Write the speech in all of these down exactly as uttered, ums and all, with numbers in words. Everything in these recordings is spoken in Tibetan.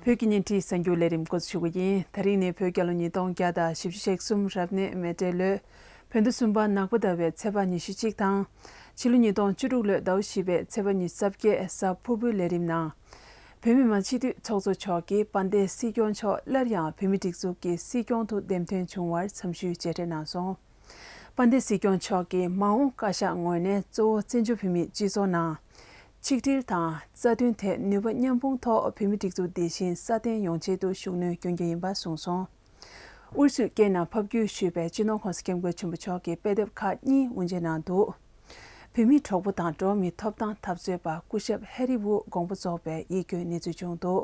བོད་ཀྱི་བརྙན་འཕྲིན་གསར་འགྱུར་ལས་རིམ་འགོ་འཛུགས་ཞུ་གི་ཡིན། དེ་རིང་ནི་བོད་རྒྱལ་ལོ་ཉིས་སྟོང་བརྒྱ་དང་བཞི་བཅུ་ཞེ་གསུམ་རབ་གནས་མེ་སྤྲེལ་ལོའི་བོད་ཟླ་གསུམ་པ་ནག་པོ་ཟླ་བའི་ཚེས་པ་ཉི་ཤུ་གཅིག་དང་། ཕྱི་ལོ་ཉིས་སྟོང་བཅུ་དྲུག་ལོའི་ཟླ་བ་བཞི་པའི་ཚེས་པ་ཉི་ཤུ་རྩ་བརྒྱད་གཟའ་ཕུར་བུའི་ལས་རིམ་ནང་། བོད་མི་མང་སྤྱི་འཐུས་ཚོགས་གཙོ་མཆོག་གིས་དཔལ་ལྡན་སྲིད་སྐྱོང་མཆོག་སླར་ཡང་བོད་མིའི་སྒྲིག་འཛུགས་ཀྱི་སྲིད་སྐྱོང་དུ་འདེམས་ཐོན་བྱུང་བར་འཚམས་ཞུའི་མཇལ་འཕྲད་གནང་སོང་། དཔལ་ལྡན་སྲིད་སྐྱོང་མཆོག་གིས་མ་འོངས་བཀའ་ཤག་ངོས་ནས་གཙོ་བོ་བཙན་བྱོལ་བོད་མིའི་སྤྱི་ཚོགས་ནང་ཆིག་སྒྲིལ་དང་རྩ་དོན་ཐད་ནུས་པ་མཉམ་སྤུངས་ཐོག་བོད་མིའི་སྒྲིག་འཛུགས་འདི་བཞིན་སྲ་བརྟན་ཡོང་ཆེད་དུ་ཤུགས་སྣོན་སྐྱོན་རྒྱུ་ཡིན་པ་གསུངས་སོང་། ཨུ་རུ་སུའི་རྐྱེན་ནང་ཕབ་སྒྱུར་ཞུས་པའི་སྤྱི་ནོར་༸གོང་ས་༸སྐྱབས་མགོན་ཆེན་པོ་མཆོག་གི་དཔེ་དེབ་ཁག་གཉིས་དབུ་འབྱེད་གནང་འདུག་བོད་མིའི་གྲོགས་པོ་དང་འགྲོ་བ་མིའི་ཐོབ་ཐང་འཐབ་རྩོད་པ་སྐུ་ཞབས་ཧེ་རི་ཝུ་དགོངས་པ་རྫོགས་པའི་ཡིད་སྐྱོའི་གནས་ཚུལ་བྱུང་འདུག་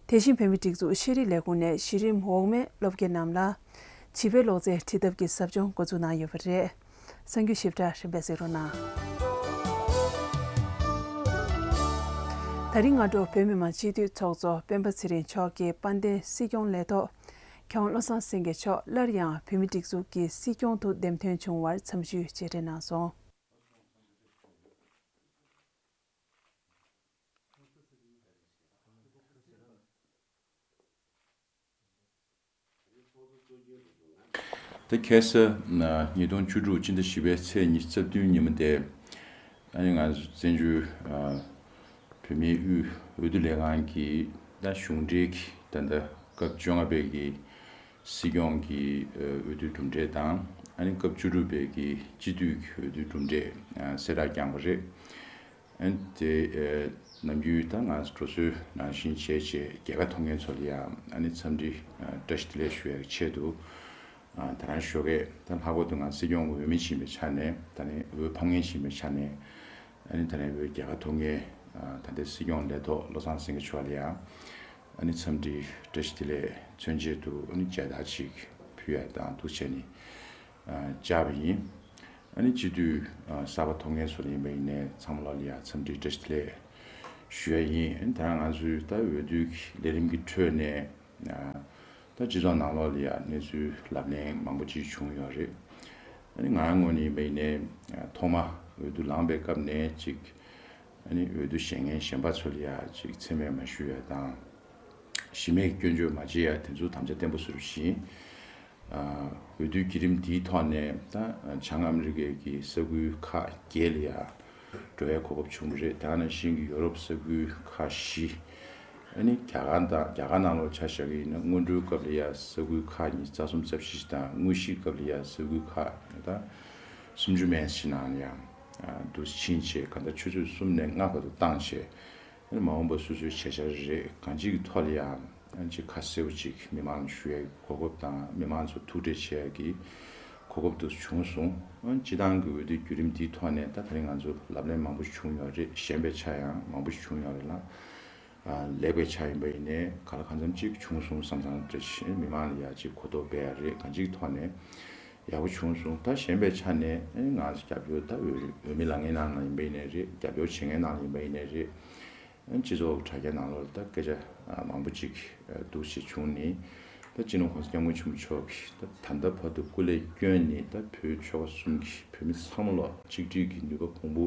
དེ་བཞིན་བོད་མིའི་སྒྲིག་འཛུགས་ཤེས་རིག་ལས་ཁུངས་ནས་གཞི་རིམ་འོག་མའི་སློབ་དགེ་རྣམས་ལ་བྱིས་པའི་ཀློག་རྩལ་ཁྲིད་ཐབས་ཀྱི་ཟབ་སྦྱོང་འགོ་འཛུགས་གནང་ཡོད་པ་རེད། གསར་འགྱུར་ཞིབ་ཕྲ་རིམ་པས་གཟིགས་རོགས་གནང་། དེ་རིང་སྔ་དྲོ་བོད་མི་མང་སྤྱི་འཐུས་ཚོགས་གཙོ་སྤེན་པ་ཚེ་རིང་མཆོག་གིས་དཔལ་ལྡན་སྲིད་སྐྱོང་ལས་ཐོག་མཁས་དབང་བློ་བཟང་སེང་གེ་མཆོག་སླར་ཡང་བོད་མིའི་སྒྲིག་འཛུགས་ཀྱི་སྲིད་སྐྱོང་དུ་འདེམས་ཐོན་བྱུང་བར་འཚམས་ཞུའི་མཇལ་འཕྲད་གནང་སོང་། ད་ཁ་སང་ཉིས་སྟོང་བཅུ་དྲུག་སྤྱི་ཟླ་བཞི་པའི་ཚེས་ཉི་ཤུ་རྩ་བདུན་ཉིན་མོ་དེ། ཨ་ནི་ང་ཚོ་བཙན་བྱོལ་བོད་མིའི་དབུས་འོས་བསྡུ་ལས་ཁང་གིས་ད་གཞུང་འབྲེལ་གྱི་ད་ལྟ་སྐབས་བཅོ་ལྔ་པའི་གི་སྲིད་སྐྱོང་གི་འོས་བསྡུའི་གྲུབ་འབྲས་དང་། ཨ་ནི་སྐབས་བཅུ་དྲུག་པའི་གི་སྤྱི་འཐུས་ཀྱི་འོས་བསྡུའི་གྲུབ་འབྲས་གསལ་བསྒྲགས་བསྐྱངས་པ་རེད། ཨ་ནི་དེ་ནམ་རྒྱུན་ད་ང་འགྲོ་སྲོལ་ནང་བཞིན་བྱས་བྱས་རྒྱལ་ཁ་ཐོབ་མཁན་ཚོ་ལ་ཡང་ཨ་ནི་འཚམས་འདྲི་བཀྲ་ཤིས་བདེ་ལེགས་ཞུ་ཡའི་ཆེད་དུ། ད་རང་ཞོགས་ཀས་ད་ལྷག་པར་དུ་ང་སྲིད་སྐྱོང་འོས་མི་ཡིན་པའི་ཆ་ནས། ད་ནི་འོས་འཕང་མཁན་ཡིན་པའི་ཆ་ནས། ཨ་ནི་ད་ནི་འོས་རྒྱལ་ཁ་ཐོབ་མཁན་ད་ལྟའི་སྲིད་སྐྱོང་ལས་ཐོག་བློ་བཟང་སེང་གེ་མཆོག་ལ་ཡང་ཨ་ནི་འཚམས་འདྲི་བཀྲ་ཤིས་བདེ་ལེགས་མཚོན་ཆེད་དུ་ཨ་ནི་མཇལ་དར་ཅིག་ཕུལ་ཡ་དང་འདུག་བྱས་ནས་བཅར་བ་ཡིན། ཨ་ནི་སྤྱི་འཐུས་གསར་པ་ཐོབ་མཁན་ཚོ་ལ་ཡིན་པ་ཡིན་ནའི་ཚང་མ་ལོག་ལ་ཡང་འཚམས་འདྲི་བཀྲ་ཤིས་བདེ་ལེགས་ཞུ་ཡ་ཡིན། ཨ་ནི་ད་རང་ང་ཚོའི་ད་འོས་བསྡུའི་ལས་རིམ་གྱི་ཁྲོད་ནས་ད་སྤྱི་ཚོགས་ནང་ལོགས་ལ་ཡང་གནས་ཚུལ་ལབ་གླེང་མང་པོ་ཅིག་བྱུང་ཡོད་རེད། ཨ་ནི་ང་རང་ངོས་ནས་ཡིན་པ་ཡིན་ནའི་ཐོག་མ་འོས་བསྡུ་ལངས་པའི་སྐབས་ནས་ཅིག་ཨ་ནི་འོས་བསྡུ་བཞེས་མཁན་གཞན་པ་ཚོ་ལ་ཡང་ཅིག་མཚན་སྨད་མ་ཞུ་ཡ་དང་། གཞི་མེད་སྐྱོན་བརྗོད་མ་བྱེད་ཡ་དེ་ཚོ་དམ་བཅའ་བརྟན་པོ་བཟོ་རོགས་ཞུ་ཡིན། འོས་བསྡུའི་བརྒྱུད་རིམ་འདིའི་ཐོག་ནས་ད་བྱང་ཨ་མི་རི་ཀའི་གི་ས་ཁུལ་ཁག་བརྒྱད་ལ་ཡ་འགྲོ་བའི་གོ་སྐབས་བྱུང་བ་རེད། དེ་ནང་བཞིན་གྱི་ཡོ་རོབ་ས་ཁུལ་ཁག་བཞི། ཨ་ནི་རྒྱ་གར་དང་རྒྱ་གར་ནང་ལོགས་ཆ་བཞག་གི་ཡིན་ན་སྔོན་འགྲོའི་སྐབས་ལ་ཡ་ས་ཁུལ་ཁག་ཉི་ཤུ་རྩ་གསུམ་རྩ་བཞི་དང་དངོས་གཞིའི་སྐབས་ལ་ཡ་ས་ཁུལ་ཁག་ད་སུམ་ཅུ་མན་ཞིག་ནང་ལ་ཡ་འདུ་ཕྱིན་བྱས་གང་ལྟར་ཆུ་ཚོད་གསུམ་ནས་ལྔ་བར་དུ་བཏང་བྱས། ཨ་ནི་མ་འོངས་པ་སོ་སོའི་བྱེད་འཆར་རེད། གང་ཅིའི་གི་ཐོག་ལ་ཡང་ཨ་ནི་ཅིག་ཁ་གསལ་པོ་ཅིག་མི་མང་ལ་ཞུ་ཡའི་གོ་སྐབས་དང་མི་མང་ཚོ་ཐུག་འཕྲད་བྱེད་ཡ་གི་གོ་སྐབས་དེ་བྱུང་སོང་། ཨ་ནི་སྤྱི་བཏང་གི་འོས་བསྡུའི་བརྒྱུད་རིམ་འདིའི་ཐོག་ནས་ད་དེ་རིང་ང་ཚོ་ལབ་གླེང་མང་པོ་ཞིག་བྱུང་ཡོད་རེད། ཞན་པའི་ཆ་ཡང་མང་པོ་ཞིག་བྱུང་ཡོད་རེད་ལ། ཨ་ལེགས་པའི་ཆ་ཡིན་པ་ཡིན་ནའི་ག་ལ་གང་འཚམ་ཅིག་བྱུང་སོང་བསམ་བསམ་འདྲ་ཞིག་མི་མང་ལ་ཡ་ཅིག་གོ་རྟོགས་སྤེལ་ཡ་རེད། གང་ཅིའི་ཐོག་ནས། ཡག་པོ་བྱུང་སོང་། ད་གཞན་པའི་ཆ་ནས་ཨེ་ང་ཚོ་རྒྱབ་སྐྱོར་ད་འོས་འོས་མི་ལངས་མཁན་ནང་ལ་ཡིན་པ་ཡིན་ནའི་རེད། རྒྱབ་སྐྱོར་བྱེད་མཁན་ནང་ལ་ཡིན་པ་ཡིན་ནའི་རེད། ཨེ་སྤྱི་ཚོགས་དྲ་རྒྱ་ནང་ལོགས་ལ་ད་སྐད་ཆ་ཨ་མང་པོ་ཅིག་ཨ་འདུག་སེ་བྱུང་ནས། ད་སྤྱི་ནོར་༸གོང་ས་༸སྐྱབས་མགོན་ཆེན་པོ་མཆོག་གིས་ད་ད་ལྟ་བར་དུ་སྐུ་ལས་བསྐྱོན་ནས་ད་བོད་ཆོལ་ཁ་གསུམ་གྱི་བོད་མི་ཚང་མ་ལ་གཅིག་སྒྲིལ་གྱི་ནུས་པ་གོང་བུ་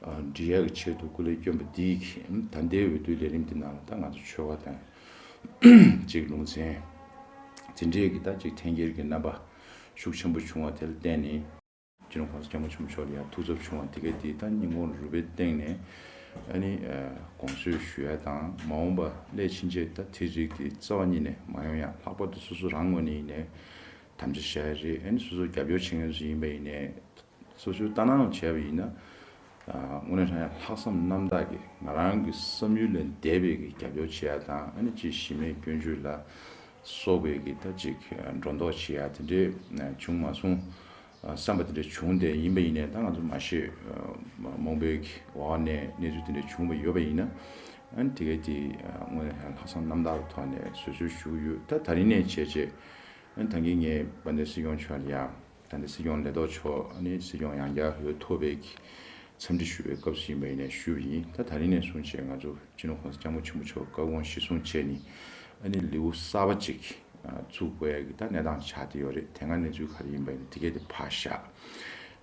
ཨ་འགྲིལ་ཡག་གི་ཆེད་དུ་སྐུ་ལས་བསྐྱོན་པ་འདིས་ད་ལྟའི་འོས་བསྡུའི་ལས་རིམ་འདི་ནང་ལ་ད་ང་ཚོ་ཆོལ་ཁ་དང་ཅིག་ལུང་ཚན་འཛིན་གྲྭའི་གི་ད་ཅིག་འཐེན་འཁྱེར་གྱི་རྣམ་པ་ཤུགས་ཆེན་པོ་བྱུང་བ་དེ་ལ་བརྟེན་ནས་སྤྱི་ནོར་༸གོང་ས་༸སྐྱབས་མགོན་ཆེན་པོ་མཆོག་ལ་ཡང་ཐུགས་འཚབ་བྱུང་བ་དེ་གས་དེ་ད་སྙིང་ཁོང་རུས་པའི་གཏིང་ནས་ཨ་ནི་དགོངས་སེལ་ཞུ་ཡ་དང་། མ་འོངས་པ་སླད་ཕྱིན་ཆད་ད་དེ་རིགས་དེ་རྩ་བ་ཉིད་ནས་མ་ཡོང་ཡ། ལྷག་པར་དུ་སོ་སོ་རང་ངོས་ནས་ཡིན་ནའི་དམ་བཅའ་བཞག་ཡ་རེད། ཨ་ནི་སོ་སོ་རྒྱབ་སྐྱོར་བྱེད་མཁན་ཚོ་ཡིན་པ་ཡིན་ནའི། སོ་སོའི་ལྟ་སྣང་བྱས་པ་ཡིན་ན། ཨ་དངོས་གནས་དྲང་གནས་ལྷག་བསམ་རྣམ་དག་གིས་ང་རང་གི་བསམ་ཡུལ་ལས་འདས་པའི་གི་རྒྱབ་སྐྱོར་བྱེད་ཡ་དང་། ཨ་ནི་ཅིག་གཞི་མེད་སྐྱོན་བརྗོད་ལ་སོགས་པའི་གི་ད་ཅིག་སྒྲོ་འདོགས་བྱེད་ཡ་དེ་འདྲས་བྱུང་མ་སོང་། ཨ་བསམ་པ་དེ་འདྲས་བྱུང་སྟེ་ཡིན་པ་ཡིན་ནའི་ད་ང་ཚོ་མ་ཤེས། ཨ་རྨོངས་པའི་གི་འོག་ནས་གནས་ཚུལ་དེ་འདྲས་བྱུང་བ་ཡོད་པ་ཡིན་ན། ཨ་ནི་དེ་གས་དེ་ཨ་དངོས་གནས་ལྷག་བསམ་རྣམ་དག་གི་ཐོག་ནས་བཟོད་གསོལ་ཞུ་གི་ཡོད། ད་ད་རིང་ནས་བྱས་རྗེས། ཨ་ནི་ད་གིན་ངས་དཔལ་ལྡན་སྲིད་སྐྱོང་མཆོག་ལ་ཡང་། ད་ལྟ་སྲིད་སྐྱོང་ལས་ཐོག་མཆོག་ཨ་ནི་སྲིད་སྐྱོང་ཡང་བསྐྱར་འོས་ཐོབ་པའི་གི་འཚམས་འདྲི་ཞུ་བའི་སྐབས་སུ་ཡིན་པ་ཡིན་ནའི་ཞུས་པ་ཡིན། ད་ད་རིང་ནས་བཟུང་བྱས་ང་ཚོ་སྤྱི་ནོར་༸གོང་ས་༸སྐྱབས་མགོན་ཆེན་པོ་མཆོག་བཀའ་དགོངས་གཞིར་བཟུང་བྱས་ནས་ཨ་ནི་ལེའུ་གསར་པ་ཅིག་ཨ་བཙུགས་དགོས་ཡ་གི་ད་གནས་སྟངས་ཆགས་བསྡད་ཡོད་རེད། དེ་སྔ་གནས་ཚུལ་ག་རེ་ཡིན་པ་ཡིན་ནའི་དེ་གས་དེ་ཕར་བཞག་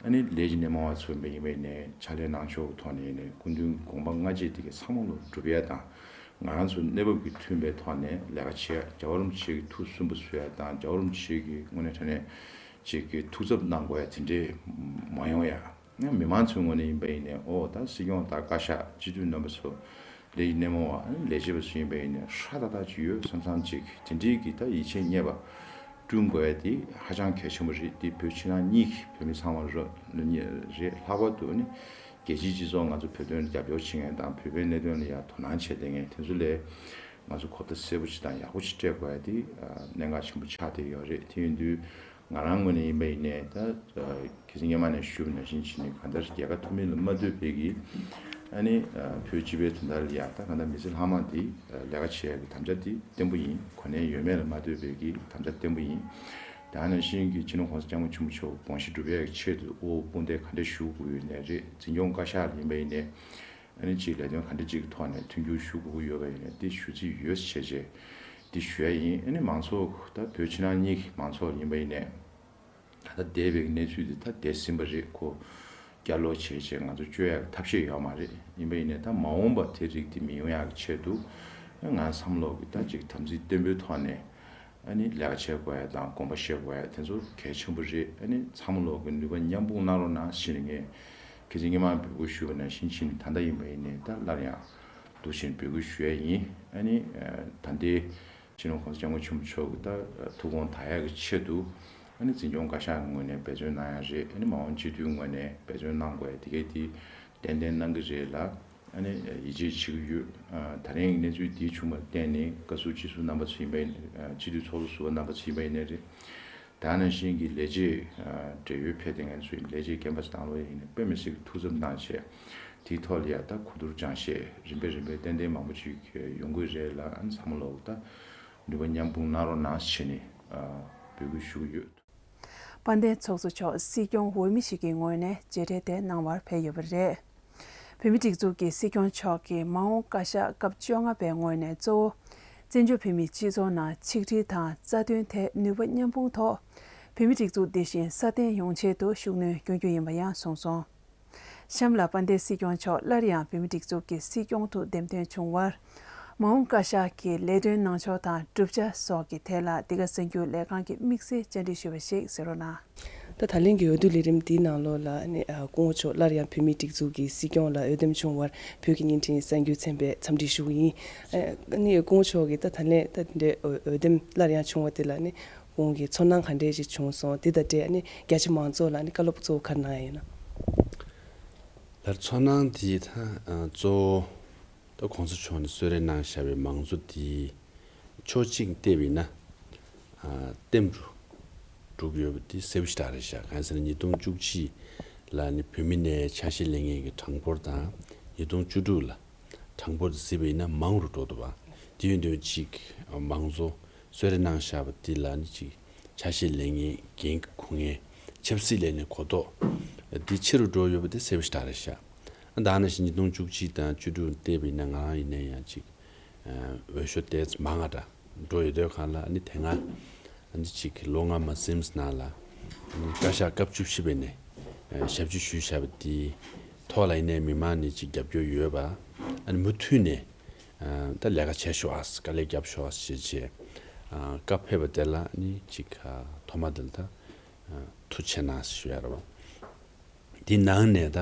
ཨ་ནི་ལས་ཀྱི་སྣེ་མང་བ་ཚོ་ཡིན་པ་ཡིན་ནའི་ཕྱག་ལས་གནང་ཕྱོགས་ཀྱི་ཐོག་ནས་ཡིན་ནའི་སྐུ་མདུན་གྱི་དགོངས་པ་སྔ་རྗེས་དེ་གས་ཚང་མ་ལོ་སྒྲུབ་ཡ་དང་། ང་རང་ཚོ་གནས་བབ་ཀྱི་མཐུན་པའི་ཐོག་ནས་ལས་ཀ་བྱེད་ཡ། རྒྱལ་བ་རིན་པོ་ཆེ་གི་ཐུགས་སུན་པོ་བཟོ་ཡ་དང་། རྒྱལ་བ་རིན་པོ་ཆེ་གི་དངོས་གནས་དྲང་གནས་ཅིག་གི་ཐུགས་འཚབ་གནང་དགོས་ཡ་དེ་འདྲས་མ་ཡོང་ཡ། ང་མི་མང་ཚོའི་ངོས་ནས་ཡིན་པ་ཡིན་ནའི། ཨོ་ད་སྲིད་སྐྱོང་དང་བཀའ་ཤག་སྤྱི་འཐུས་རྣམ་པ་ཚོ། ལས་ཀྱི་སྣེ་མོ་བ། ལས་བྱེད་པ་ཚོ་ཡིན་པ་ཡིན་ནའི་ཧྲ་ཏག་ཏག་ཅིག་ཡོད་བསམ་བསམ་ཅིག་དེ་འདྲས་ཀྱི་ད་ཡིད་ཆེས་རྙེད་པ་བསྐྲུན་དགོས་ཡ་དེ་ཧ་ཅང་གལ་ཆེན་པོ་རེད། དེ་བོད་ཕྱི་ནང་གཉིས་ཀྱི་བོད་མི་ཚང་མ་རོ་རེད། ལྷག་པར་དུ་ནི་རྒྱལ་སྤྱིའི་སྤྱི་ཚོགས་ང་ཚོ་བོད་དོན་ལ་རྒྱབ་སྐྱོར་བྱེད་མཁན་དང་། བོད་པའི་གནད་དོན་ལ་ཡང་དོ་སྣང་བྱེད་བསྡད་མཁན་དེ་ཚོ་ལ་ང་ཚོ་གོ་བརྡ་གསལ་པོ་ཅིག་དང་ཡག་པོ་ཅིག་སྤྲད་དགོས་ཡ་དེ་གནད་འགག་ཆེན་པོ་ཆགས་བསྡད་ཡོད་རེད། དེ་ཡིན་དུས་ང་རང་ངོས་ནས་ཡིན་པ་ཡིན་ནའི། ད་ཁ་སང་སྔོན་མ་ནས་ཞུས་པ་ནང་བཞིན་བྱས་ནས། གང་ལྟར་རྒྱལ་ཁ་ཐོབ་མིན་ལ་མ་ལྟོས་པའི་གི་ཨ་ནི་བོད་སྤྱི་པའི་དོན་དག་ལ་ཡ། ད་གང་ལྟར་མི་ཚེ་ལྷག་མ་འདི་ལས་ཀ་བྱེད་ཡ་གི་དམ་བཅའ་འདི་བརྟན་པོ་ཡིན། གོ་གནས་ཡོད་མེད་ལ་མ་ལྟོས་པའི་གི་དམ་བཅའ་བརྟན་པོ་ཡིན། དེ་ནང་བཞིན་གྱི་སྤྱི་ནོར་༸གོང་ས་༸སྐྱབས་མགོན་ཆེན་པོ་མཆོག་དགོངས་གཞི་འགྲུབ་ཡ་གི་ཆེད་དུ་དབུ་དཔུང་སྡེ་ག་འདྲ་ཞུ་དགོས་ཡོད་ནའི་རེད། འཛིན་སྐྱོང་བཀའ་ཤག་ལ་ཡིན་པ་ཡིན་ནའི་ཨ་ནི་ཅིག་ལས་དོན་ག་འདྲ་ཅིག་གི་ཐོག་ནས་མཐུན་འགྱུར་ཞུ་དགོས་ཀྱི་ཡོད་པ་ཡིན་ནའི་དེ་ཞུ་རྩིས་ཡོད་བྱས་བྱས་དེ་ཞུ་ཡ་ཡིན། ཨ་ནི་མང་ཚོགས། ད་བོད་ཕྱི་ནང་གཉིས་ཀྱི་མང་ཚོགས་ལ་ཡིན་པ་ཡིན་ནའི། ད་ལྟ་འདས་པའི་གནས་ཚུལ་འདི་ད་འདས་ཟིན་པ་རེད། ཁོ་བསྐྱར་ལོག་བྱས་བྱས་ང་ཚོ་བཅོས་ཡག་ཐབས་ཤེས་ཡོད་མ་རེད། ཡིན་པ་ཡིན་ནའི་ད་མ་འོངས་པ་དེ་རིགས་དེ་མི་ཡོང་ཡག་གི་ཆེད་དུ་ང་བསམ་བློ་གི་ད་ཅིག་དམ་ཚིག་བརྟན་པོའི་ཐོག་ནས་ཨ་ནི་ལས་ཀ་བྱེད་དགོས་ཡ་དང་། དགོངས་པ་བཞེས་དགོས་ཡ་དེ་ཚོ་གལ་ཆེན་པོ་རེད། ཨ་ནི་ཚང་མ་ལོག་གི་ནུས་པ་མཉམ་སྤུངས་གནང་རོགས་གནང་ཞེས་ནས་ངས་ཁ་སང་སྔོན་མ་འབོད་སྐུལ་ཞུས་པ་ནང་བཞིན་བྱས་ནས། ད་ལྟ་ཡིན་པ་ཡིན་ནའི་ད་སླར་ཡང་འདུག་བྱས་ནས་འབོད་སྐུལ་ཞུ་ཡ་ཡིན། ཨ་ནི་ད་ལྟའི་སྤྱི་ནོར་༸གོང་ས་༸སྐྱབས་མགོན་ཆེན་པོ་མཆོག་གི་ད་ཐུགས་དགོངས་དག་ཡག་གི་ཆེད་དུ་ཨ་ནི་འཛིན་སྐྱོང་བཀའ་ཤག་གི་ངོས་ནས་འབད་བརྩོན་གནང་ཡ་རེད། ཨ་ནི་མ་འོངས་སྤྱི་འཐུས་ངོས་ནས་འབད་བརྩོན་གནང་དགོས་ཡ་དེ་གས་དེ་ཏན་ཏན་གནང་གི་རེད་ལ། ཨ་ནི་ཡིད་ཆེས་བྱེད་ཀྱི་ཡོད། ཨ་ད་རིང་གི་གནས་ཚུལ་འདི་བྱུང་བར་བརྟེན་ནས་བཀའ་ཟུར་སྤྱི་ཟུར་རྣམ་པ་ཚོ་ཡིན་པ་ཡིན། ཨ་སྤྱི་འཐུས་ཚོགས་གཙོ་ཟུར་པ་རྣམ་པ་ཚོ་ཡིན་པ་ཡིན་ནའི་རེད། ད་ནང་བཞིན་གྱི་ལས་བྱེད་ཨ་བགྲེས་ཡོལ་ཕེབས་བསྡད་མཁན་ཚོ་ཡིན། ལས་བྱེད་རྒན་པ་ཚོ་དང་ལོ་ཡིན་ནའི་དཔེ་མི་སྲིད་ཀྱི་ཐུགས་འཚབ་གནང་བྱས། དེའི་ཐོག་ལ་ཡ་ད་གོ་བསྡུར་སྦྱང་བཤད་རིམ་པས་རིམ་པས་ཏན་ཏན་མང་པོ་ཅིག་ཡོང་གི་རེད་ལ། ཨ་ནི་ཚང་མ་ལོག་ད་ནུས་པ་མཉམ་སྤུངས་གནང་རོགས་གནང་ཞེས་ནས་ཨ་འབོད་སྐུལ་ཞུ་གི་ཡོད། དཔལ་ལྡན་ཚོགས་གཙོ་མཆོག་སྲིད་སྐྱོང་འོས་མི་ཞིག་གི་ངོས་ནས་མཇལ་འཕྲད་དེ་གནང་བར་ཕེབས་ཡོད་པ་རེད། བོད་མིའི་སྒྲིག་འཛུགས་ཀྱི་སྲིད་སྐྱོང་མཆོག་གིས་མ་འོངས་བཀའ་ཤག་སྐབས་བཅོ་ལྔ་པའི་ངོས་ནས་གཙོ་བོ་བཙན་བྱོལ་བོད་མིའི་སྤྱི་ཚོགས་ནང་ཆིག་སྒྲིལ་དང་རྩ་དོན་ཐད་ནུས་པ་མཉམ་སྤུངས་ཐོག་བོད་མིའི་སྒྲིག་འཛུགས་འདི་བཞིན་སྲ་བརྟན་ཡོང་ཆེད་དུ་ཤུགས་སྣོན་སྐྱོན་རྒྱུ་ཡིན་པ་ཡང་གསུངས་སོང་། གཤམ་ལ་དཔལ་ལྡན་སྲིད་སྐྱོང་མཆོག་སླར་ཡང་བོད་མིའི་སྒྲིག་འཛུགས་ཀྱི་སྲིད་སྐྱོང་དུ་འདེམས་ཐོན་བྱུང་བར། མ་འོངས་བཀའ་ཤག་གི་ལས་དོན་གནང་ཕྱོགས་དང་གྲུབ་ཆ་སོགས་ཀྱི་ཐད་ལ་འདི་ག་གསར་འགྱུར་ལས་ཁང་གིས་དམིགས་བསལ་བཅར་འདྲི་ཞུས་པ་ཞིག་གསན་རོགས་གནང་། ད་ད་ལན་གྱི་འོས་བསྡུ་ལས་རིམ་འདིའི་ནང་ལོགས་ལ་ནི་ཨ་སྐུ་ངོ་མཆོག་སླར་ཡང་བོད་མིའི་སྒྲིག་འཛུགས་ཀྱི་སྲིད་སྐྱོང་ལ་འོས་འདེམས་བྱུང་བར་བོད་ཀྱི་བརྙན་འཕྲིན་གསར་འགྱུར་ཚན་པས་འཚམས་འདྲི་ཞུ་གི་ཡིན། ཨ་ནི་སྐུ་ངོ་མཆོག་གིས་ད་ད་ལན་ད་འདི་འདྲའི་འོས་འོས་འདེམས་སླར་ཡང་བྱུང་བ་དེ་ལ་ནི་སྐུ་ངོ་གིས་ཚོར་སྣང་ག་འདྲས་ཅིག་བྱུང་སོང་། དེ་དང་འབྲེལ་ནི་རྒྱ་ཆེ་མང་ཚོགས་ལ་ནི་བཀའ་སློབ་གཙོ་བོ་ག་རེ་གནང་ཡ་ཡིན་ན། ལར་ཚོར་སྣང་དེ་ད་ཨ་གཙོ་བོ་ད་གོང་ས་མཆོག་ནས་གསོལ་རས་གནང་བཞག་པའི་མང་གཙོ་དེ་ཕྱོགས་གཅིག་བལྟས་པ་ཡིན་ན་ཨ་ལྟེམ་རུ་འགྲོ་གི་ཡོད་པ་དེ་གསལ་པོ་ཞེ་དྲག་རེད་ཤག་གང་ཟེར་ན་ཉིས་སྟོང་བཅུ་གཅིག་ལ་ནི་བོད་མི་ནས་ཆ་ཤས་ལེན་མཁན་གྱི་གྲངས་འབོར་དང་ཉིས་སྟོང་བཅུ་དྲུག་ལ་གྲངས་འབོར་དེ་གཟིགས་པ་ཡིན་ན་མང་རུ་འགྲོ་འདུག་པ། དེ་ཡིན་དུས་གཅིག་མང་གཙོ་གསོལ་རས་གནང་བཞག་པ་འདི་ལ་ནི་ཅིག་ཆ་ཤས་ལེན་མཁན་འགན་འཁུར་མཁན་ཆབ་སྲིད་ལས་ནས་གོ་རྟོགས་འདི་ཆེ་རུ་འགྲོ་ཡོད་པ་དེ་གསལ་པོ་ཞེ་དྲག་རེད་ཤག་ཨ་ད་ནང་བཞིན་ཉིས་སྟོང་བཅུ་གཅིག་དང་བཅུ་དྲུག་བལྟས་པ་ཡིན་ན་ང་རང་ཡིན་ན་ཡང་ཅིག་འོས་ཤོག་ཏོག་ཙམ་མང་ང་འདྲ་འགྲོ་ཡོད་དུས་སྒང་ལ་ཨ་ནི་དེ་སྔ་ཨ་ནི་ཅིག་ལོ་ལྔ་མ་ཟིན་ནང་ལ་ཨ་ནི་བཀའ་ཤག་སྐབས་བཅུ་བཞི་པའི་ནས་ཨ་ཞབས་ཕྱི་ཞུས་བཞག་པ་དེའི་ཐོག་ལ་ཡིན་ནའི་མི་མང་ནས་ཅིག་རྒྱབ་སྐྱོར་ཡོད་པ། ཨ་ནི་མུ་མཐུད་ནས་ཨ་ད་ལས་ཀ་བྱས་ཤོག་ཨ། དཀའ་ལས་རྒྱབ་ཤོག་ཨ་ཞེས་བྱས་ཨ་བཀའ་ཕེབས་པ་དེ་ལ་ནི་ཅིག་ཨ་ཐོག་མ་དེ་ལ་ད་ཨ་ཐུགས་རྗེ་ཆེ་གནང་ཞུ་ཡ་རེད་བ། དེའི་ནང་ནས་ད་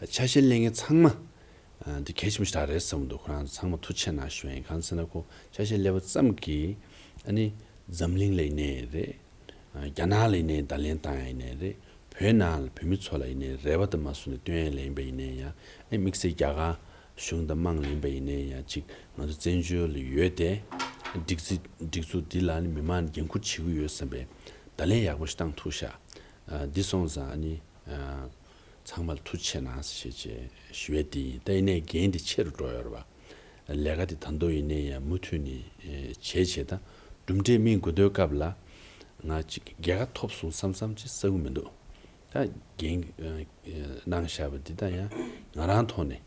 ཆ་ཤས་ལེན་མཁན་ཚང་མ་ཨ་འདི་གལ་ཆེན་པོ་ཞིག་རེད་བསམ་འདུག་ཁོ་རང་ཚང་མ་ཐུགས་རྗེ་ཆེ་གནང་ཞུ་ཡ་ཡིན། གང་ཟེར་ན་ཁོ་ཆ་ཤས་ལེན་པ་ཙམ་གྱིས་ཨ་ནི་འཛམ་གླིང་ལ་ཡིན་ནའི་རེད། རྒྱ་ནག་ལ་ཡིན་ནའི་བརྡ་ལན་བཏང་ཡ་ཡིན་ནའི་རེད། བོད་ནང་ལ་བོད་མི་ཚོ་ལ་ཡིན་ནའི་རེ་བ་དང་མ་བཟུང་ནས་སྟོན་ཡ་ལ་ཡིན་པ་ཡིན་ནའི་ཡང་ཨེ་དམིགས་བསལ་རྒྱ་གར་གཞུང་དང་དམངས་ལ་ཡིན་པ་ཡིན་ནའི་ཡང་ཅིག་ང་ཚོ་བཙན་བྱོལ་ལ་ཡོད་དེ་སྒྲིག་འཛུགས་སྒྲིག་འཛུགས་འདི་ལ་ནི་མི་མང་འགན་འཁུར་བྱེད་ཀྱི་ཡོད་བསམ་པའི་བརྡ་ལན་ཡག་པོ་ཞིག་བཏང་ཐུབ་ཤག་འདི་སོང་ཙང་ཨ་ནི་ཚང་མར་ཐུགས་རྗེ་ཆེ་གནང་ཞེས་བྱས་ཞུ་ཡ་འདི་ཡིན། ད་ཡིན་ནའི་འགན་འདི་ཆེ་རུ་འགྲོ་ཡོད་རེད་བ། ལས་ཀ་དེ་ད་དུང་ཡིན་ནའི་ཡང་མུ་མཐུད་ནས་ཨེ་བྱས་བྱས་ད་གྲུབ་འབྲས་སྨིན་དགོས་དུས་སྐབས་ལ་ང་ཅིག་རྒྱལ་ཁ་ཐོབ་སོང་བསམ་བསམ་ཅིག་ཟ་གི་མི་འདུག་ད་འགན་ཨེ་གནང་བཞག་པ་འདི་ད་ཡང་ང་རང་ཐོག་ནས་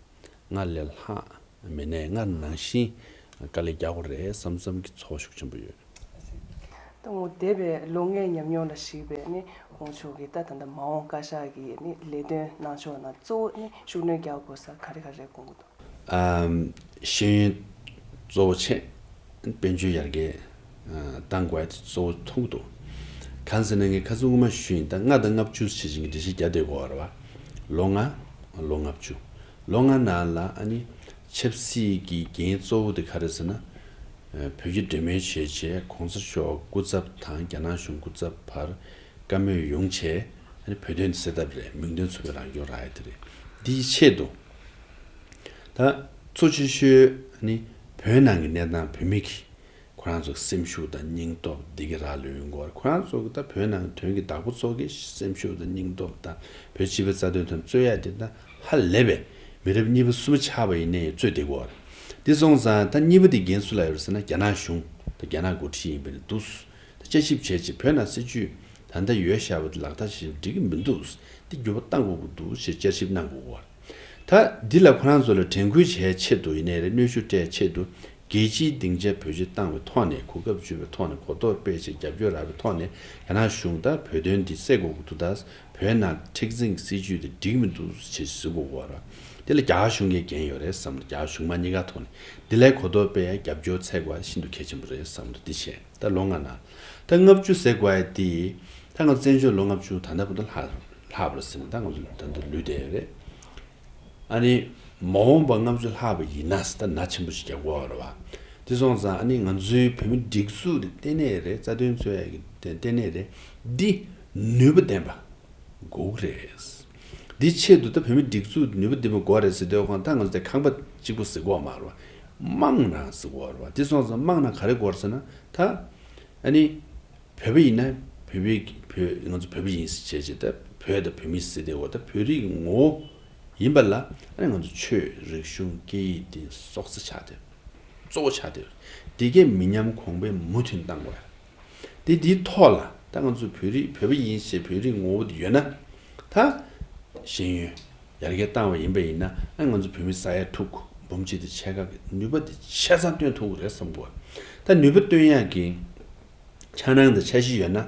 སྔར་ལས་ལྷག་མེད་ནའི་སྔར་ནང་བཞིན་དཀའ་ལས་རྒྱག་དགོས་རེད་བསམ་བསམ་གྱི་ཚོར་བ་ཤུགས་ཆེན་པོ་ཡོད། ད་འོ་འདས་པའི་ལོ་ལྔའི་ཉམས་མྱོང་ལ་གཞིགས་པའི་ནི་ཁོང་ཚོ་གི་ད་ད་ལྟ་མ་འོངས་བཀའ་ཤག་གི་ནི་ལས་དོན་གནང་ཕྱོགས་ནང་གཙོ་བོ་ནི་ཤུགས་སྣོན་རྒྱག་དགོས་ས་ག་རེ་ག་རེ་དགོངས་ཀྱི་འདུག་ཨམ། ཤེས་ཡོན་ གཙོ་བོ་བྱས། དཔལ་འབྱོར་ཡར་རྒྱས་ཨ་བཏང་དགོས་ཡ་དེ་གཙོ་བོ་མཐོང་གི་འདུག་གང་ཟེར་ན་ངས་ཁ་སང་སྔོན་མ་ཞུས་ཡིན། ད་ལྔ་དང་ལྔ་བཅུ་ཟེར་བཞིན་གྱི་འགྲེལ་བཤད་རྒྱག་བསྡད་དགོས་པ་རེད་བ། ལོ་ལྔ། ལོ་ལྔ་བཅུ། ལོ་ལྔ་ནང་ལ་ཨ་ནི་ཆབ་སྲིད་ཀྱི་འགན་གཙོ་བོ་དེ་ག་རེ་ཟེར་ན། ཨ་བོད་ཀྱི་སྒྲོན་མེ་བྱས་བྱས་གོང་ས་མཆོག་སྐུ་ཚབ་དང་རྒྱ་ནག་གཞུང་སྐུ་ཚབ་བར་བཀའ་མོལ་ཡོང་བྱས་ཨ་ནི་བོད་དོན་སེལ་ཐབས་རེད། མིང་དོན་མཚུངས་པའི་རང་སྐྱོང་རག་ཡ་དེ་རེད། འདིའི་ཆེད་དུ། ད་གཙོ་ཆེ་ཤོས་ནི་བོད་ནང་གི་གནས་སྟངས། བོད་མི་གི་ཁོ་རང་ཚོ་སེམས་ཤུགས་དང་སྙིང་སྟོབས་འདི་ག་རང་ལོས་ཡོང་གི་ཡོད་རེད། ཁོ་རང་ཚོ་གི་ད་བོད་ནང་གི་དོན་གྱི་བདག་པོ་ཚོ་གི་སེམས་ཤུགས་དང་སྙིང་སྟོབས་དང་བོད་སྤྱི་པའི་རྩ་དོན་དོན་རྩོད་ཡ་དེ་ད་ཧ་ལས་པའི་མི་རབས་གཉིས་པ་གསུམ་པ་ཆགས་པ་ཡིན་ནའི་རྩོད་བསྡད་ཀྱི་ཡོད་རེད། འདི་སོང་ཙང་ད་གཉིས་པ་དེ་འགན་སུ་ལ་ཡོད་རེད་ཟེར་ན་རྒྱ་ནག་གཞུང་ད་རྒྱ་ནག་འགོ་ཁྲིད་ཡིན་པ་རེད་འདུག་ད་དཔྱད་ཞིབ་བྱས་རྗེས་བོད་ནང་སྲིད་ཇུས་ད་ལྟ་ཡོད་བཞག་པ་དེ་ལག་བསྟར་བྱེད་འགྲིག་གི་མི་འདུག་འདི་འགྱུར་བ་གཏང་དགོས་ཀྱི་འདུག་ཞེས་བསྐྱར་ཞིབ་གནང་དགོས་ཀྱི་ཡོད་རེད། ད་འདི་ལ་ཁོ་རང་ཚོ་ལ་དྲན་སྐུལ་བྱེད་ཆེད་དུ་ཡིན་ནའི་རེད། གནོན་ཤུགས་སྤྲད་ཆེད་དུ་རྒྱལ་སྤྱིའི་སྡིངས་ཆ་བེད་སྤྱོད་བཏང་བའི་ཐོག་ནས། གོ་སྐབས་བརྒྱུད་པའི་ཐོག་ནས། གོ་རྟོགས་སྤེལ་ཆེད་རྒྱབ་སྐྱོར་རག་པའི་ཐོག་ནས་རྒྱ་ནག་གཞུང་ད་བོད་དོན་འདི་སེལ་དགོས་ཀྱི་འདུག་ད་བོད་ནང་མཁྲེགས་འཛིན་གྱི་སྲིད་ཇུས་དེ་འགྲིག་མི་འདུག་ཅེས་ཟེར་དགོས་ཀྱི་ཡོད་རེད། དེ་ལ་རྒྱ་གར་གཞུང་གིས་འགན་ཡོད་རེད་བསམ་རེད། རྒྱ་གར་གཞུང་མང་གཉིས་ཀ་ཐོག་ནས་འདི་ལ་གོ་རྟོགས་སྤེལ་ཡ་རྒྱབ་སྐྱོར་འཚོལ་དགོས་ཤིན་ཏུ་གལ་ཆེན་པོ་རེད་བསམ་རེད། འདི་བྱས་ད་ལོ་ལྔ་ནང་ད་ལྔ་བཅུ་ཟེར་དགོས་ཡ་དེ་ད་ང་ཚོ་བཙན་བྱོལ་ལོ་ལྔ་བཅུ་ད་ལྟ་བར་དུ་ལྷག་ལྷག་པ་རེད་ཟེར་ནས་ད་ང་ཚོ་ད་ལྟ་ལུས་བསྡད་ཡོད་རེད། ཨ་ནི་མ་འོངས་པ་ལྔ་བཅུ་ལྷག་པ་ཡིན་ན་ད་ན་ཆེན་པོ་ཞིག་རྒྱག་དགོས་རེད་བ། དེ་སོང་ཙང་ཨ་ནི་ང་ཚོའི་བོད་མི་སྒྲིག་འཛུགས་དེ་ལྟེ་གནས་རེད། རྩ་དོན་རྩོད་ཡ་གི་ལྟེ་གནས་རེད། འདི་ནུས་པ་ལྡན་པ་དགོས་ཀྱི་རེད། འདི་ཆེད་དུ་ད་བོད་མི་སྒྲིག་འཛུགས་ནུས་པ་ལྡན་པ་དགོས་རེད་ཟེར་དུས་ཁོང་ད་ང་ཚོ་དེ་ཁང་པ་གཅིག་པོ་ཟེར་དགོས་མ་རེད་བ། དམངས་ནང་ཟེར་དགོས་རེད་བ། དེ་སོང་ཙང་དམངས་ནང་ག་རེ་དགོས་རེད་ཟེར་ན་ད་ཨ་ནི། བོད་པ་ཡིན་ན་བོད་པའི་བོད་ང་ཚོ་བོད་པ་ཡིན་ཟེར་བྱས་བྱས་ད་བོད་དང་བོད་མི་ཟེར་དེ་འོ་ད་བོད་རིགས་ངོ་བོ་ཡིན་པ་ལ་ཨ་ནི་ང་ཚོ་ཆོས་རིག་གཞུང་སྐད་ཡིག་འདི་སྲོག་རྩ་ཆགས་བསྡད། གཙོ་བོ་ཆགས་བསྡད། འདི་གའི་མི་ཉམས་གོང་འཕེལ་མུ་མཐུད་བཏང་དགོས། དེ་འདིའི་ཐོག་ལ་ད་ང་ཚོ་བོད་རིགས་བོད་པ་ཡིན་ཞེས་བོད་རིགས་ངོ་བོ་དེ་ཡོད་ན་ད་ཤེས་ཡོན། ཡར་རྒྱས་བཏང་བ་ཡིན་པ་ཡིན་ན་ཨ་ང་ཚོ་བོད་མི་ས་ཡ་དྲུག་འབུམ་གཅིག་དང་ཕྱེད་ཀ་གི་ནུས་པ་དེ་ཆ་ཚང་བཏོན་ཐུབ་ཀྱི་རེད་བསམ་གོ། ད་ནུས་པ་བཏོན་ཡག་གི་འཆར་སྣང་དང་འཆར་གཞི་ཡོད་ན་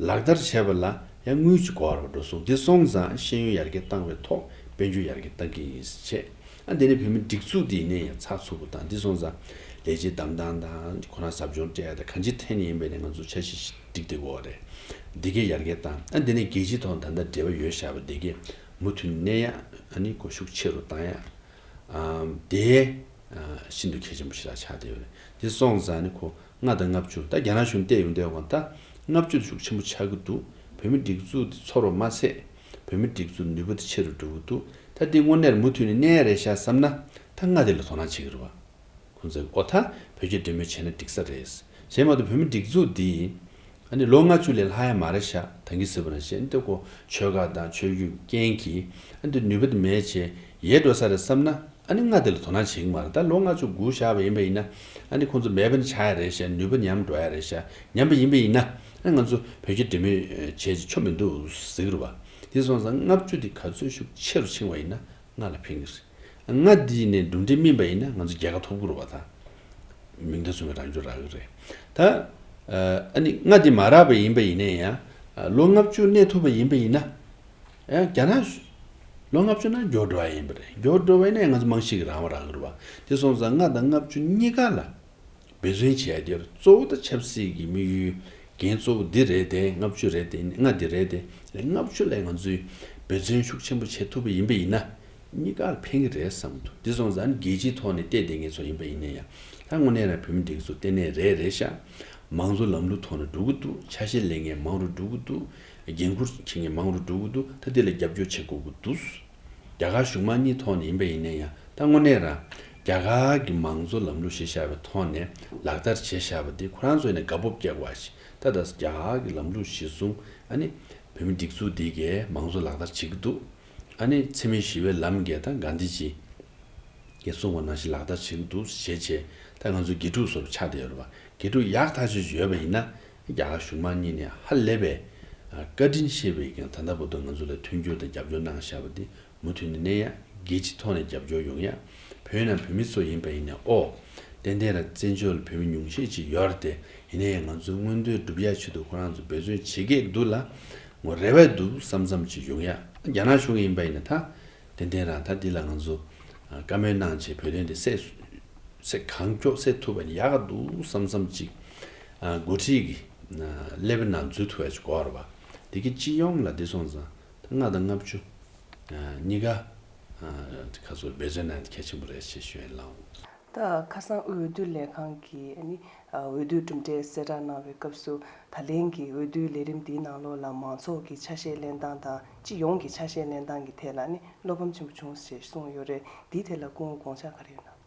ལག་བསྟར་བྱས་པ་ལ་ཡང་དངུལ་གྱི་གོ་བར་འགྲོ་སོང་། དེ་སོང་ཙང་ཤེས་ཡོན་ཡར་རྒྱས་བཏང་བའི་ཐོག་དཔལ་འབྱོར་ཡར་རྒྱས་བཏང་གི་ཡིན་ཟེར་བྱས། ཨ་དེ་ནས་བོད་མི་སྒྲིག་འཛུགས་དེ་ཡིན་ནའི་ཡང་ཚགས་ཚུད་པོ་དང་། དེ་སོང་ཙང་ལས་བྱེད་བདམས་སྟངས་དང་ཁོ་རང་ཟབ་སྦྱོང་སྤྲད་ཡ་དང་གང་ཅིའི་ཐད་ནས་ཡིན་པ་ཡིན་ནའི་ང་ཚོ་འཆར་གཞི་ཞིག་སྒྲིག་བསྡད་ཀྱི་ཡོད་རེད། འདི་གའི་ཡར་རྒྱས་བཏང་། ཨ་འདི་ནས་རྒྱལ་སྤྱིའི་ཐོག་ད་ལྟ་འབྲེལ་བ་ཡོད་བཞག་པ་འདི་གའི་མུ་མཐུད་གནས་ཡ་ཨ་ནི་གོ་ཤུགས་ཆེ་རུ་བཏང་ཡ། ཨ་དེ་ཨ་ཤིན་ཏུ་གལ་ཆེན་པོ་ཞིག་ལ་ཆགས་བསྡད་ཡོད་རེད། འདི་སོང་ཙང་ཨ་ནི་ཁོ་ལྔ་དང་ལྔ་བཅུ་ད་རྒྱ་ནག་གཞུང་བལྟས་ཡོང་དུས་ད་ལྔ་བཅུ་ཤུགས་ཆེན་པོ་ཆགས་ཀྱི་འདུག་བོད་མི་སྒྲིག་འཛུགས་འདི་ཚོར་བ་མ་ཚད་བོད་མི་སྒྲིག་འཛུགས་ནུས་པ་དེ་ཆེ་རུ་འགྲོ་གི་འདུག་ད་འདི་དངོས་གནས་མུ་མཐུད་ནས་གནས་ཡ་རེད་ཤག་བསམ་ན་ད་ལྔ་དེ་ལ་དོ་སྣང་བྱེད་ཀྱི་རེད་བ། ཁོང་ཚོས་ཨོ་ད་བོད་ཀྱི་འབྲེལ་མོལ་བྱས་ན་འགྲིག་ས་རེད། གཞན་མ་གཏོགས་བོད་མི་སྒྲིག་འཛུགས་འདི་ཨ་ནི་ལོ་ལྔ་བཅུ་ལས་ལྷག་ཡ་མ་རེད་ཤག་ད་གིན་ཟེར་བ་ནང་བཞིན་འདི་ཁོ་ཆོལ་ཁ་དང་ཆོས་བརྒྱུད་རྐྱེན་གྱིས་ཨ་འདི་ནུས་པ་འདི་མེད་བྱས་ཡལ་འགྲོ་ས་རེད་བསམ་ན་ཨ་ནི་ལྔ་འདི་ལ་དོ་སྣང་བྱེད་ཀྱི་མ་རེད། ད་ལོ་ལྔ་བཅུ་སྒུག་བཞག་པ་ཡིན་པ་ཡིན་ན་ཨ་ནི་ཁོང་ཚོ་མེད་པ་ནི་ཆགས་ཡ་རེད་ཤག་ནུས་པ་ཉམས་འགྲོ་ཡ་རེད་ཤག་ཉམས་པ་ཡིན་པ་ཡིན་ན་ཨ་ནི་ང་ཚོ་བོད་ཀྱི་འབྲེལ་མོལ་བྱས་ཀྱི་ཆོ་མི་འདུག་ཟེར་གྱི་རེད་བ། དེ་སོང་ཙང་ལྔ་བཅུ་འདི་ག་ཚོད་ཤུགས་ཆེ་རུ་ཕྱིན་པ་ཡིན་ན་ལྔ་ལ་ཕན་གྱི་རེད། ལྔ་འདི་ནས་གྲུབ་འབྲས་སྨིན་པ་ཡིན་ན་ང་ཚོ་རྒྱལ་ཁ་ཐོབ་ཀྱི་རེད་བ། ད་མིང་དོན་མཚུངས་པའི་རང་སྐྱོང་རག་གི་རེད། ད་ཨ་ནི་ལྔ་འདི་མ་རག་པ་ཡིན་པ་ཡིན་ན་ཡང་ལོ་ལྔ་བཅུ་གནས་ཐུབ་པ་ཡིན་པ་ཡིན་ན་ཡང་རྒྱ་ནག་ལོ་ལྔ་བཅུ་ན་མགྱོགས་འགྲོ་བ་ཡིན་པ་རེད། མགྱོགས་འགྲོ་བ་ཡིན་ན་ཡང་ང་ཚོ་རྨང་གཞི་གི་རང་དབང་རག་གི་རེད་བ། དེ་སོང་ཙང་ལྔ་དང་ལྔ་བཅུ་གཉིས་ཀ་ལ་འབད་བརྩོན་བྱས་ཏེ་གཙོ་བོ་ད་ཆབ་སྲིད་ཀྱི་དམིགས་ཡུལ་འགན་གཙོ་བོ་འདི་རེད་དེ། ལྔ་བཅུ་རེད་དེ། ལྔ་འདི་རེད་དེ། ལྔ་བཅུ་ལ་ང་ཚོས་འབད་བརྩོན་ཤུགས་ཆེན་པོ་བྱེད་ཐུབ་པ་ཡིན་པ་ཡིན་ན་གཉིས་ཀར་ཕན་གྱི་རེད་བསམ་འདུག་དེ་སོང་ཙང་རྒྱལ་སྤྱིའི་ཐོག་ནས་བལྟས་བསྡད་མཁན་ཚོ་ཡིན་པ་ཡིན་ན་ཡང་ད་དངོས་གནས་རང་བོད་མི་སྒྲིག་འཛུགས་ལྟེ་གནས་རེད་རེད་ཤག་མང་གཙོ་ལམ་ལུགས་ཐོག་ནས་འགྲོ་གི་འདུག་ཆ་ཤས་ལེན་མཁན་མང་རུ་འགྲོ་གི་འདུག་འགན་འཁུར་བྱེད་མཁན་མང་རུ་འགྲོ་གི་འདུག་ད་འདི་ལ་རྒྱབ་སྐྱོར་བྱེད་དགོས་ཀྱི་འདུག་རྒྱ་གར་གཞུང་མང་གཉིས་ཐོག་ནས་ཡིན་པ་ཡིན་ན་ཡང་ད་དངོས་གནས་རང་རྒྱ་གར་གྱི་མང་གཙོ་ལམ་ལུགས་གཞི་བཞག་པའི་ཐོག་ནས་ལག་བསྟར་བྱས་བཞག་པ་འདི་ཁོ་རང་ཚོ་ཡིན་ན་དགའ་སྤོབས་སྐྱེ་དགོས་ཤིག་ད་ལྟ་རྒྱ་གར་གྱི་ལམ་ལུགས་གཞིར་བཟུང་ཨ་ནི་བོད་མི་སྒྲིག་འཛུགས་འདི་གས་མང་གཙོ་ལག་བསྟར་བྱེད་ཀྱི་འདུག་ཨ་ནི་འཚེ་མེད་ཞི་བའི་ལམ་གས་ད་གྷན་དྷི་ཇི་གས་གསུངས་པ་ནང་བཞིན་ལག་བསྟར་བྱེད་ཀྱི་འདུག་ཞེས་བྱས་ད་ང་ཚོ་དགེ་ཕྲུག་སོགས་ཆགས་བསྡད་ཡོད་རེད་བ། དགེ་ཕྲུག་ཡག་ཐག་ཆོད་ཡོད་པ་ཡིན་ན་རྒྱ་གར་གཞུང་མང་གཉིས་ནས་ཧ་ལས་པའི་བཀའ་དྲིན་ཆེ་བའི་ཀྱང་ད་ལྟ་བར་དུ་ང་ཚོ་ལ་མཐུན་འགྱུར་དང་རྒྱབ་སྐྱོར་གནང་བཞག་པ་འདི་མུ་མཐུད་ནས་གནས་ཡ། རྒྱལ་སྤྱི་ཐོག་ནས་རྒྱབ་སྐྱོར་ཡོང་ཡ། བོད་ནང་བོད་མི་ཚོ་ཡིན་པ་ཡིན་ནའི་ཨོ། ཏན་ཏན་ར་བཙན་བྱོལ་ལ་བོད་མི་ཉུང་ཤས་ཅིག་ཡོད་རེད་དེ། ཡིན་ན་ཡང་ང་ཚོའི་མངོན་འདོད་སྒྲུབ་ཡ་ཆེད་དུ་ཁོ་རང་ཚོ་འབད་བརྩོན་བྱེད་ཀྱི་འདུག་ལ། ངོ་རེ་བ་འདུག་བསམ་བསམ་ཅིག་ཡོང་ཡ། རྒྱ་ནག་གཞུང་ཡིན་པ་ཡིན་ན་ད། ཏན་ཏན་ར་ད་འདི་ལ་ང་ཚོ་བཀའ་མོལ་གནང་བྱས་བོད་དོན་དེ་སེལ་ སེལ་གང་མགྱོགས་སེལ་ཐུབ་པ་ཡིན་ན་ཡག་ག་འདུག་བསམ་བསམ་ཅིག་ཨ་འགོ་ཁྲིད་ཀྱི་ཨ་ཀླད་པའི་ནང་འཛུལ་ཐུབ་ཡ་ཅིག་དགོས་རེད་པ། དེ་གི་སྤྱི་ཡོངས་ལ་འདི་སོང་ཙང་ད་ལྔ་དང་ལྔ་བཅུ་ཨ་གཉིས་ཀ་ཨ་ཁ་སོ་འབད་བརྩོན་གནང་ཡ་གལ་ཆེན་པོ་རེད་ཅེས་ཞུ་ཡ་ཡིན་ལགས། ད་ཁ་སང་དབུས་འོས་བསྡུ་ལས་ཁང་གིས་ཨ་ནི་ཨ་འོས་བསྡུའི་གྲུབ་འབྲས་གསལ་བསྒྲགས་གནང་བའི་སྐབས་སུ་ད་ལན་གྱི་འོས་བསྡུའི་ལས་རིམ་འདིའི་ནང་ལོགས་ལ་མང་ཚོགས་ཀྱི་ཆ་ཤས་ལེན་སྟངས་དང་སྤྱི་ཡོངས་ཀྱི་ཆ་ཤས་ལེན་སྟངས་ཀྱི་ཐད་ལ་ཨ་ནི་བློ་ཕམ་ཆེན་པོ་བྱུང་ཞེས་གསུངས་ཡོད་རེད། འདིའི་ཐད་ལ་སྐུ་ངོ་དགོངས་འཆར་ག་རེ་ཡོད་ན།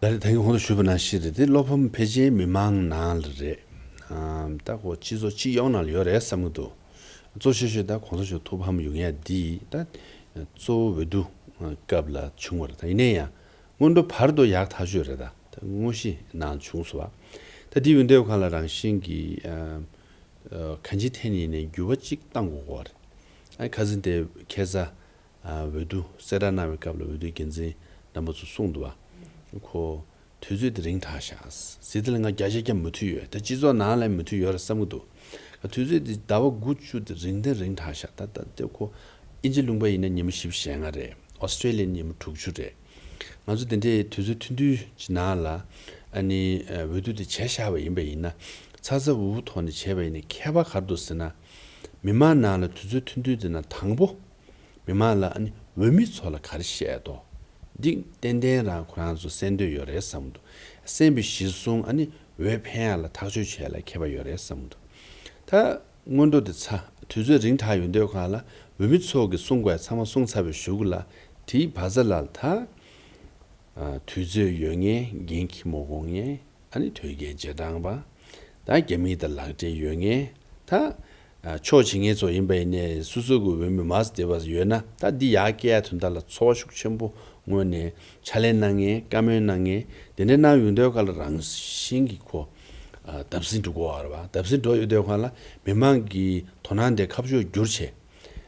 ད་རེས་ད་གིན་གོང་དུ་ཞུས་པ་ནང་བཞིན་རེད་དེ། བློ་ཕམ་ཕལ་ཆེར་མི་མང་ནང་ལ་རེད། ཨམ་ད་ཁོ་སྤྱི་ཚོགས་སྤྱི་ཡོངས་ནང་ལ་ཡོད་རེད་བསམ་གྱི་འདུག་གཙོ་ཆེ་ཤོས་ད་གོང་ས་མཆོག་ཐུགས་ཕམ་ཡོང་ཡ་འདི་ད་གཙོ་བོ་འོས་བསྡུ་སྐབས་ལ་བྱུང་བ་རེད། ད་ཡིན་ན་ཡང་སྔོན་འགྲོ་བར་དུ་ཡག་ཐག་ཆོད་རེད། ད་ད་དངོས་གཞི་ནང་བྱུང་སོང་བ། ད་དེ་ཡོད་དུས་སྒང་ལ་རང་བཞིན་གྱིས་ཨ་ཨ་གང་ཅིའི་ཐད་ནས་ནས་འགྱུར་བ་གཅིག་གཏང་དགོས་ཀྱི་ཡོད་རེད། ཨ་ཁ་སང་དེ་ཁ་སང་ཨ་འོས་བསྡུ་གསལ་བསྒྲགས་གནང་བའི་སྐབས་ལ་འོས་བསྡུའི་འགན་འཛིན་རྣམ་པ་ཚོ་གསུངས་འདུག་བ། ཁོ་དུས་ཚོད་དེ་རིང་དྲགས་ཤག་ཟེར། དེ་ལ་ང་བརྒྱ་ཆ་བརྒྱ་མོས་མཐུན་ཡོད། ད་སྤྱི་ཚོགས་ནང་ལ་མོས་མཐུན་ཡོད་རེད་བསམ་གྱི་འདུག་ད་དུས་ཚོད་དེ་ཟླ་བ་དགུ་བཅུ་དེ་རིང་དེ་རིང་དྲགས་ཤག་ད་ད་དེ་ཁོ་དབྱིན་ཇི་ལུང་པ་ཡིན་ན་ཉི་མ་བཞི་བཅུ་ཞེ་ལྔ་རེད། ཨོ་སི་ཀྲེ་ལི་ཡ་ཉི་མ་དྲུག་ཅུ་རེད། ང་ཚོ་དེ་འདྲའི་དུས་ཚོད་ཐུང་ཐུང་ཅིག་ནང་ལ་ཨ་ནི་ཨ་འོས་བསྡུ་དེ་བྱས་བཞག་པ་ཡིན་པ་ཡིན་ན། ཚ་ཚ་འུར་འུར་ཐོག་ནས་བྱས་པ་ཡིན་ན་ཁྱད་པར་ག་རེ་འདུག་ཟེར་ན། མི་མང་ནང་ལ་དུས་ཚོད་ཐུང་ཐུང་དེ་ནང་དང་པོ་མི་མང་ལ་ཨ་ནི་འོས་མི་ཚོ་ལ་ག་རེ་བཤད་དོ། འདི་ཏན་ཏན་རང་ཁོ་རང་ཚོ་གསན་འདོད་ཡོད་རེད་བསམ་འདུག་གསན་པའི་གཞིར་བཟུང་ཨ་ནི་འོས་འཕེན་ཡ་ལ་ཐག་གཅོད་བྱེད་ཡ་ལ་ཁྱད་པར་ཡོད་རེད་བསམ་འདུག་ད་སྔོན་འགྲོ་དེ་ཚ་དུས་ཚོད་རིང་དྲགས་ཡོང་དུས་སྒང་ལ་འོས་མི་ཚོ་གིས་གསུང་དགོས་ཡ་ཚང་མ་གསུངས་ཚར་བའི་གཞུག་ལ། དེའི་བར་མཚམས་ལ་ད་ཨ་དུས་ཚོད་ཡོད་མཁན། འགན་འཁྱེར་མ་དགོས་མཁན། ཨ་ནི་དོལ་རྒྱལ་རྗེས་འབྲང་པ། ད་རྒྱ་མི་དང་ལག་འབྲེལ་ཡོད་མཁན། ད་ཨ་ཕྱོགས་བྱེད་མཁན་ཚོ་ཡིན་པ་ཡིན་ནའི་སོ་སོ་གི་འོས་མི་མར་བསྡད་པ་ཡོད་ན། ད་འདི་ཡར་སྐྱེལ་ཡ་དོན་དག་ལ་ཚོར་བ་ཤུགས་ཆེན་པོ་ངོས་ནས་ཕྱག་ལས་གནང་མཁན། བཀའ་མོལ་གནང་མཁན། དེ་འདྲ་གནང་ཡོང་དུས་སྒང་ལ་རང་བཞིན་གྱིས་ཁོ་ཨ་བརྡབ་གསིག་འགྲོ་གི་ཡོད་རེད་པ། བརྡབ་གསིག་འགྲོ་ཡོང་དུས་སྒང་ལ་མི་མང་གི་དོ་སྣང་དེ་ཁ་ཕྱོགས་བསྒྱུར་བྱས།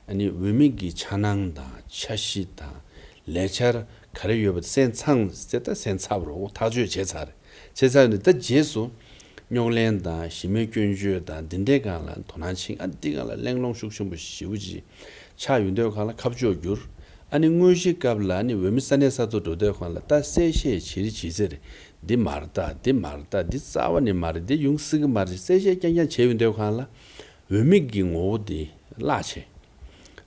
ཨ་ནི་འོས་མི་གི་འཆར་སྣང་དང་འཆར་གཞི་དང་ལས་འཆར་ག་རེ་ཡོད་པ་གསན་ཚར་ཟེར། ད་གསན་ཚར་བ་རེད། ཐག་གཅོད་བྱས་ཚར་རེད། བྱས་ཚར་ནས་ད་རྗེས་སུ་རྙོག་གླེང་དང་གཞི་མེད་སྐྱོན་བརྗོད་དང་འདི་འདྲའི་སྒང་ལ་དོ་སྣང་བྱེད། ཨ་འདི་སྒང་ལ་གླེང་སློང་ཤུགས་ཆེན་པོ་ཞེ་པོ་ཅིག་ཆགས་ཡོང་དུས་སྒང་ལ་ཁ་ཕྱོགས་བསྒྱུར། ཨ་ནི་དངོས་གཞིའི་སྐབས་ལ་ཨ་ནི་འོས་མི་ས་གནས་ས་ཐོག་འགྲོ་དུས་སྒང་ལ་ད་གསལ་བཤད་བྱེད་རེ་བྱེད་ཚེ་རེད། འདི་མ་རེད། ད་འདི་མ་རེད། ད་འདི་རྩ་བ་ནས་མ་རེད། འདི་ཡོང་སྲིད་ཀྱི་མ་རེད། གསལ་བཤད་རྐྱང་རྐྱང་བྱས་ཡོང་དུས་སྒང་ལ་འོས་མི་གི་ངོ་བོ་དེ་བརླག་བྱས།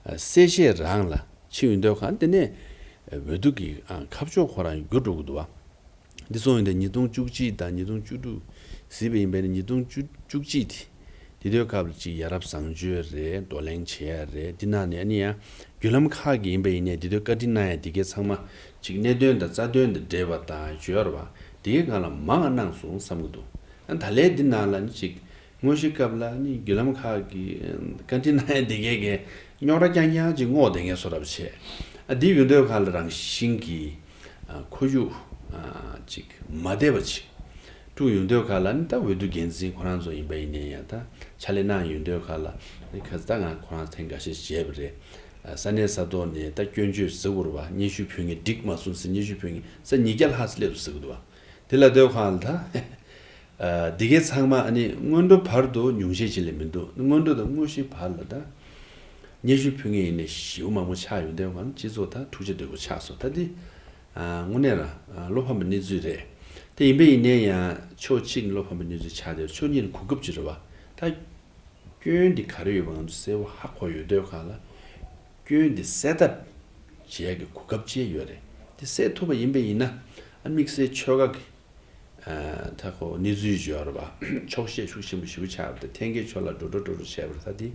ཨ་གསལ་བཤད་རང་ལ་ཕྱིན་ཡོང་དུས་སྒང་དེ་ནས་འོས་བསྡུ་གི་ཨ་ཁ་ཕྱོགས་ཁོ་རང་འགྱུར་འགྲོ་གི་འདུག་བ། འདི་སོང་ཡོང་དུས་ཉིས་སྟོང་བཅུ་གཅིག་དང་ཉིས་སྟོང་བཅུ་དྲུག་གཟིགས་པ་ཡིན་པས་ན། ཉིས་སྟོང་བཅུ་བཅུ་གཅིག་དེ་དེ་དུས་སྐབས་ལ་ཅིག་ཡ་རབས་བཟང་སྤྱོད་རེད། བགྲོ་གླེང་བྱེད་ཡ་རེད། འདི་ནང་ནས་ཨ་ནི་ཡང་བརྒྱུད་ལམ་ཁག་གི་ཡིན་པ་ཡིན་ནའི་དེ་དུས་བཀའ་འདྲི་གནང་ཡ་དེ་གའི་ཚང་མ་ཅིག་གནད་དོན་དང་རྩ་དོན་དང་འབྲེལ་བ་དང་བརྗོད་ཡ་རེད་པ། དེ་གའི་སྒང་ལ་མང་གནང་སོང་བསམ་གྱི་འདུག་ཨ་ད་ལན་འདི་ནང་ལ་ནི་ཅིག་དངོས་གཞིའི་སྐབས་ལ་ནི་བརྒྱུད་ལམ་ཁག་གི་བཀའ་འདྲི་གནང་ཡ་དེ་གའི་གའི་རྙོག་དྲ་རྐྱང་རྐྱང་ཅིག་སྔོག་བསྡད་མཁན་བཟོ་འདྲ་བྱས། ཨ་འདི་ཡོང་དུས་སྒང་ལ་རང་བཞིན་གྱིས་ཨ་ཁོར་ཡུག་ཨ་ཅིག་མ་བདེ་བ་ཅིག་དཀྲུགས་ཡོང་དུས་སྒང་ལ་ནི། ད་འོས་བསྡུ་འགན་འཛིན་ཁོ་རང་ཚོ་ཡིན་པ་ཡིན་ནའི་ཡང་ད་ཕྱག་ལས་གནང་ཡོང་དུས་སྒང་ལ་ནི། ཁ་ས་ད་ང་ཁོ་རང་ཐེངས་འགའ་ཤས་བྱས་པ་རེད། ཨ་ས་གནས་ས་ཐོག་ནས་ད་སྐྱོན་བརྗོད་ཟེར་དགོས་རེད་པ། སྙན་ཞུ་ཕུལ་མཁན་འགྲིག་མ་སོང་ཟེར་སྙན་ཞུ་ཕུལ་མཁན་ས་ཉིས་བརྒྱ་ལྷག་སླེབས་ཟེར་གྱི་འདུག་བ། དེ་ལབ་དུས་སྒང་ལ་ད་ཨ་འདི་གའི་ཚང་མ་ཨ་ནི་སྔོན་འགྲོ་བར་དུ་ཉུང་ཤས་ཅིག་ལས་མི་འདུག་སྔོན་འགྲོ་དང་དངོས་གཞིའི་བར་ལ་ད་སྙན་ཞུ་ཕུལ་མཁན་ཡིན་ནའི་ཞེ་པོ་མང་པོ་ཆགས་ཡོང་དུས་སྒང་སྤྱི་ཚོགས་ད་འཁྲུག་ཆ་དོད་པོ་ཆགས་སོང་། ད་འདི་ཨ་དངོས་གནས་རང་ཨ་བློ་ཕམ་པའི་གནས་ཚུལ་རེད། དེ་ཡིན་པ་ཡིན་ནའི་ཡང་ཕྱོགས་གཅིག་ནས་བློ་ཕམ་པའི་གནས་ཚུལ་ཆགས་བསྡད། ཕྱོགས་གཉིས་ནས་གོ་སྐབས་ཅིག་རེད་པ། ད་སྐྱོན་འདི་ག་རེ་ཡོད་པ་ང་ཚོ་གསལ་པོ་ཧ་གོ་ཡོད་དུས་སྒང་ལ། སྐྱོན་འདི་སེལ་ཐབས་བྱེད་ཡ་གི་གོ་སྐབས་ཅིག་ཡོད་རེད། དེ་སེལ་ཐུབ་པ་ཡིན་པ་ཡིན་ན། ཨ་དམིགས་བསལ་ཆོལ་ཁ་གི་ཨ་ད་ཁོ་གནས་ཚུལ་ཡོད་རེད་པ། འཁྱོག་བཤད་ཤུགས་ཆེན་པོ་ཞེ་པོ་ཆགས་པ་དང་། འཐེན་འཁྱེར་ཕྱོགས་ལ་འགྲོ་འགྲོ་འགྲོ་འགྲོ་བྱས་པ་རེད། ད་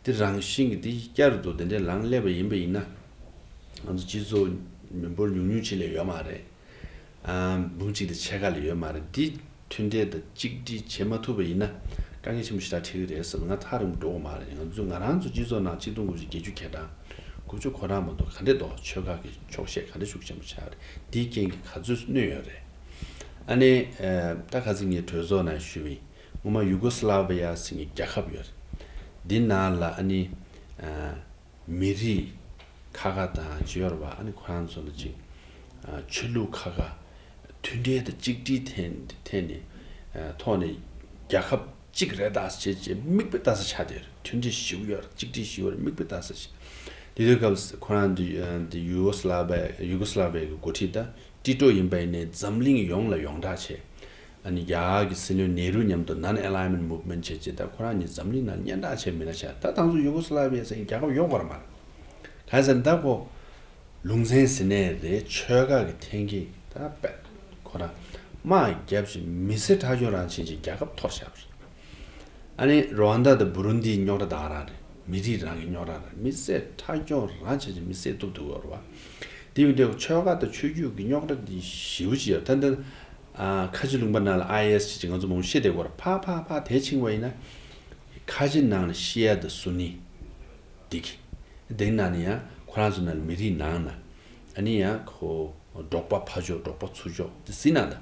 དེ་དེ་རང་བཞིན་གྱིས་དེ་བསྐྱར་དུ་དེ་འདྲའི་ལངས་སླེབས་པ་ཡིན་པ་ཡིན་ན། ང་ཚོ་སྤྱི་ཚོགས་མི་འབོར་ཉུང་ཉུང་ཅིག་ལས་ཡོད་མ་རེད། ཨ་འབུམ་གཅིག་དང་ཕྱེད་ཀ་ལས་ཡོད་མ་རེད། འདི་མཐུན་སྒྲིལ་དང་གཅིག་སྒྲིལ་བྱེད་མ་ཐུབ་པ་ཡིན་ན། དཀའ་ངལ་ཆེན་པོ་ཞེ་དྲག་འཕྲད་ཀྱི་རེད་བསམ། ང་ཐག་རིང་པོ་འགྲོ་གི་མ་རེད། ང་ཚོ་ང་རང་ཚོ་སྤྱི་ཚོགས་ནང་ཆིག་སྟོང་དགུ་བརྒྱ་བརྒྱད་ཅུ་གྱ་གྲངས་དགུ་བཅུ་གོ་གྲངས་མ་གཏོགས་ག་འདྲས་འདུག་ཆོལ་ཁ་གི་འཁྱོག་བཤད་ག་འདྲས་ཤུགས་ཆེན་པོ་ཆགས་རེད། འདིའི་རྐྱེན་གྱིས་ག་ཚོད་གནོད་ཡོད་རེད། ཨ་ནི་ཨ་ད་ཁ་སང་ངས་གྲོས་ཚོགས་ནང་ཞུས་པ་ཡིན། སྔོན་མ་ཡུ་གོ་སི་ལ་བི་ཡ་ཟེར་མཁན་རྒྱལ་ཁབ་ཡོད་རེད། འདི་ནང་ལ་ཨ་ནི་ཨ་མི་རིགས་ཁ་ཁ་དང་ཅི་ཡོད་རེད་པ། ཨ་ནི་ཁོ་རང་ཚོ་ལ་ཅིག་ཨ་ཆོས་ལུགས་ཁ་ཁ་མཐུན་སྒྲིལ་དང་གཅིག་སྒྲིལ་ཐད་ཐད་ནས་ཨ་ཐོག་ནས་རྒྱལ་ཁབ་གཅིག་རེད་ད་ཟེར་བྱས་མིག་དཔེ་ལྟ་ས་ཆགས་བསྡད་ཡོད་རེད། མཐུན་སྒྲིལ་ཞེ་པོ་ཡོད་རེད། གཅིག་སྒྲིལ་ཞེ་པོ་ཡོད་རེད། མིག་དཔེ་ལྟ་ས་ཞིག་དེ་དུས་སྐབས་ཁོ་རང་དེ་ཨ་དེ་ཡུ་གོ་སི་ལ་བི་ཡ་ཡུ་གོ་སི་ལ་བི་ཡ་གི་འགོ་ཁྲིད་ད་ ཊི་ཊོ་ཡིན་པ་ཡིན་ནའི་འཛམ་གླིང་ཡོངས་ལ་ཡོངས་གྲགས་བྱས། ཨ་ནི་རྒྱ་གར་གྱི་སྲིད་བློན་ནེ་རུ་མཉམ་དུ་Non-Alignment Movement བྱས་རྗེས། ད་ཁོ་རང་གཉིས་འཛམ་གླིང་ནང་སྙན་གྲགས་ཆེ་མི་འདྲ་ཆགས། ད་དང་ཚོ་ཡུ་གོ་སི་ལ་བི་ཡ་ཟེར་མཁན་རྒྱལ་ཁབ་ཡོད་པ་རེད་མ་རེད། གང་ཟེར་ན་ད་ཁོ་ལུང་ཚན་ཟེར་ནའི་རེད། ཆོལ་ཁ་གི་འཐེན་འཁྱེར་ད་དཔེ་ཁོ་རང་དམག་རྒྱབ་བཞིན་མི་སེར་ཁྲག་སྐྱོན་རང་བྱེད་ཀྱི་རྒྱལ་ཁབ་འཐོར་བཞག་པ་རེད། ཨ་ནི་རུ་ཝན་ཌ་དང་བུ་རུན་དིའི་རྙོག་དྲ་ད་ག་རང་རེད། མི་རིགས་རང་གི་རྙོག་དྲ་རེད། མི་སེར་ཁྲག་སྐྱོན་རང་བྱེད་ཀྱི་མི་སེར་གཏུབ་ཐུབ་ཡོད་རེད་བ། དེ་ཡིན་དུས་ཆོལ་ཁ་དང་ཆོས་བརྒྱུད་ཀྱི་རྙོག་དྲ་འདི་ཞེ་པོ་ཅིག་ཡོད། ད་འདི་ཨ་ཁ་ཆེ་ལུང་པ་ནང་ལ་ཨའི་ཨེ་ཨེས་ཅིག་ང་ཚོ་མང་པོ་བཤད་བསྡད་ཀྱི་ཡོད་རེད། ཕར་ཕར་ཕར་དེ་ཕྱིན་པ་ཡིན་ན་ཁ་ཆེ་ནང་ལ་ཤི་ཡ་དང་སུ་ནི་འདི་གི། དེ་ནང་ནས་ཡང་ཁོ་རང་ཚོ་ནང་ལ་མི་རིགས་ནང་ན་ཨ་ནི་ཡང་ཁོ་འབྲོག་པ་ཕར་ཕྱོགས་འབྲོག་པ་ཚུར་ཕྱོགས་དེ་ཟིན་ན་ད་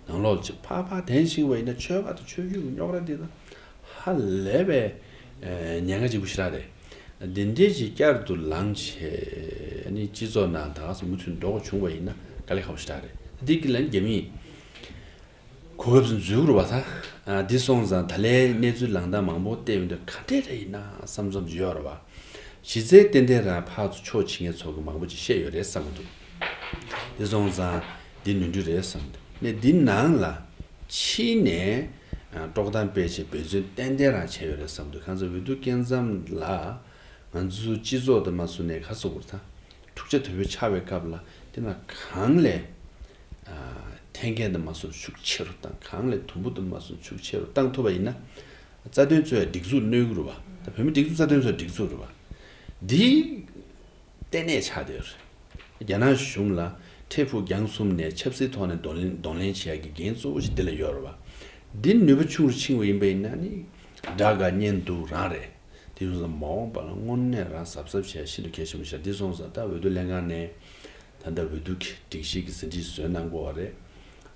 ནང་ལོགས་ལ་ཅིག་ཕར་ཕར་དེ་ཕྱིན་པ་ཡིན་ན་ཆོལ་ཁ་དང་ཆོས་བརྒྱུད་ཀྱི་རྙོག་དྲ་འདི་ད། ཧ་ལས་པའི་ཨེ་ཉེན་ཁ་ཆེན་པོ་ཞེ་དྲག་རེད། འདི་འདྲས་ཅིག་བསྐྱར་དུ་ལངས་བྱས་ནི་སྤྱི་ཚོགས་ནང་ད་ག་ས་མུ་མཐུད་འགྲོ་དགོས་བྱུང་བ་ཡིན་ན་དཀའ་ལས་ཁག་པོ་ཞེ་དྲག་རེད། འདི་གི་ལན་རྒྱ་མིས་གོ་སྐབས་སུ་འཛུལ་དགོས་རེད་བ། ད་ཨ་འདི་སོང་ཙང་ད་ལན་གནས་ཚུལ་ལངས་སྟངས་མང་པོ་བལྟས་ཡོང་དུས་ག་འདྲས་རེད་ཡིན་ན་བསམ་བསམ་ཅིག་ཡོད་རེད་བ། གཞི་རྩའི་ཏན་ཏན་རང་ཕར་ཚུར་ཕྱོགས་བྱེད་མཁན་ཚོ་གི་མང་པོ་ཅིག་བཤད་ཡོད་རེད་བསམ་གྱི་འདུག་དེ་སོང་ཙང་འདི་ནོར་འཁྲུལ་རེད་བསམ་གྱི་འདུག་ནས་འདི་ནང་ལ་ཕྱི་ནས་ཨ་དཀྲོག་གཏམ་སྤེལ་བྱས་འབད་བརྩོན་ཏན་ཏན་རང་བྱས་ཡོད་རེད་བསམ་གྱི་འདུག་གང་ཟེར་འོས་བསྡུ་སྐབས་མཚམས་ལ་ང་ཚོའི་སྤྱི་ཚོགས་དང་མ་སུ་ནས་ཁ་གསོ་བོར་ཐང་འཁྲུག་ཆ་དོད་པོ་ཆགས་པའི་སྐབས་ལ་དེ་ན་གང་ལས་ཨ་འཐེན་མཁན་དང་མ་སུ་ཤུགས་ཆེ་རུ་བཏང་། གང་ལས་དུམ་བུ་དང་མ་སུ་ཤུགས་ཆེ་རུ་བཏང་ཐུབ་པ་ཡིན་ན། རྩ་དོན་རྩོད་ཡ་སྒྲིག་འཛུགས་གནོད་གི་རེད་བ། ད་བོད་མི་སྒྲིག་འཛུགས་རྩ་དོན་རྩོད་སྒྲིག་འཛུགས་རེད་བ། འདི་ལྟེ་གནས་ཆགས་བསྡད་ཡོད་རེད། རྒྱ་ནག་གཞུང་ལ་འཕྲལ་ཕུགས་རྒྱང་གསུམ་ནས་ཆབ་སྲིད་ཐོག་ནས་གདོང་ལེན་གདོང་ལེན་བྱེད་ཡ་གི་འགན་གཙོ་བོ་ཞིག་འདི་ལ་ཡོད་རེད་བ། འདི་ནུས་པ་ཆུང་རུ་ཕྱིན་པ་ཡིན་པ་ཡིན་ན་ནི་དགྲ་དགའ་གཉེན་སྡུག་རང་རེད། དེ་ཡིན་ཙང་མ་འོངས་པ་ལ་དངོས་གནས་རང་གཟབ་གཟབ་བྱེད་ཡ་ཤིན་ཏུ་གལ་ཆེན་པོ་ཞིག་དེ་སོང་ཙང་ད་འོས་བསྡུ་ལྷན་ཁང་ནས་ད་ལྟ་འོས་བསྡུ་གི་སྒྲིག་གཞི་གི་ཟིན་བྲིས་བཟོས་གནང་དགོས་པ་རེད།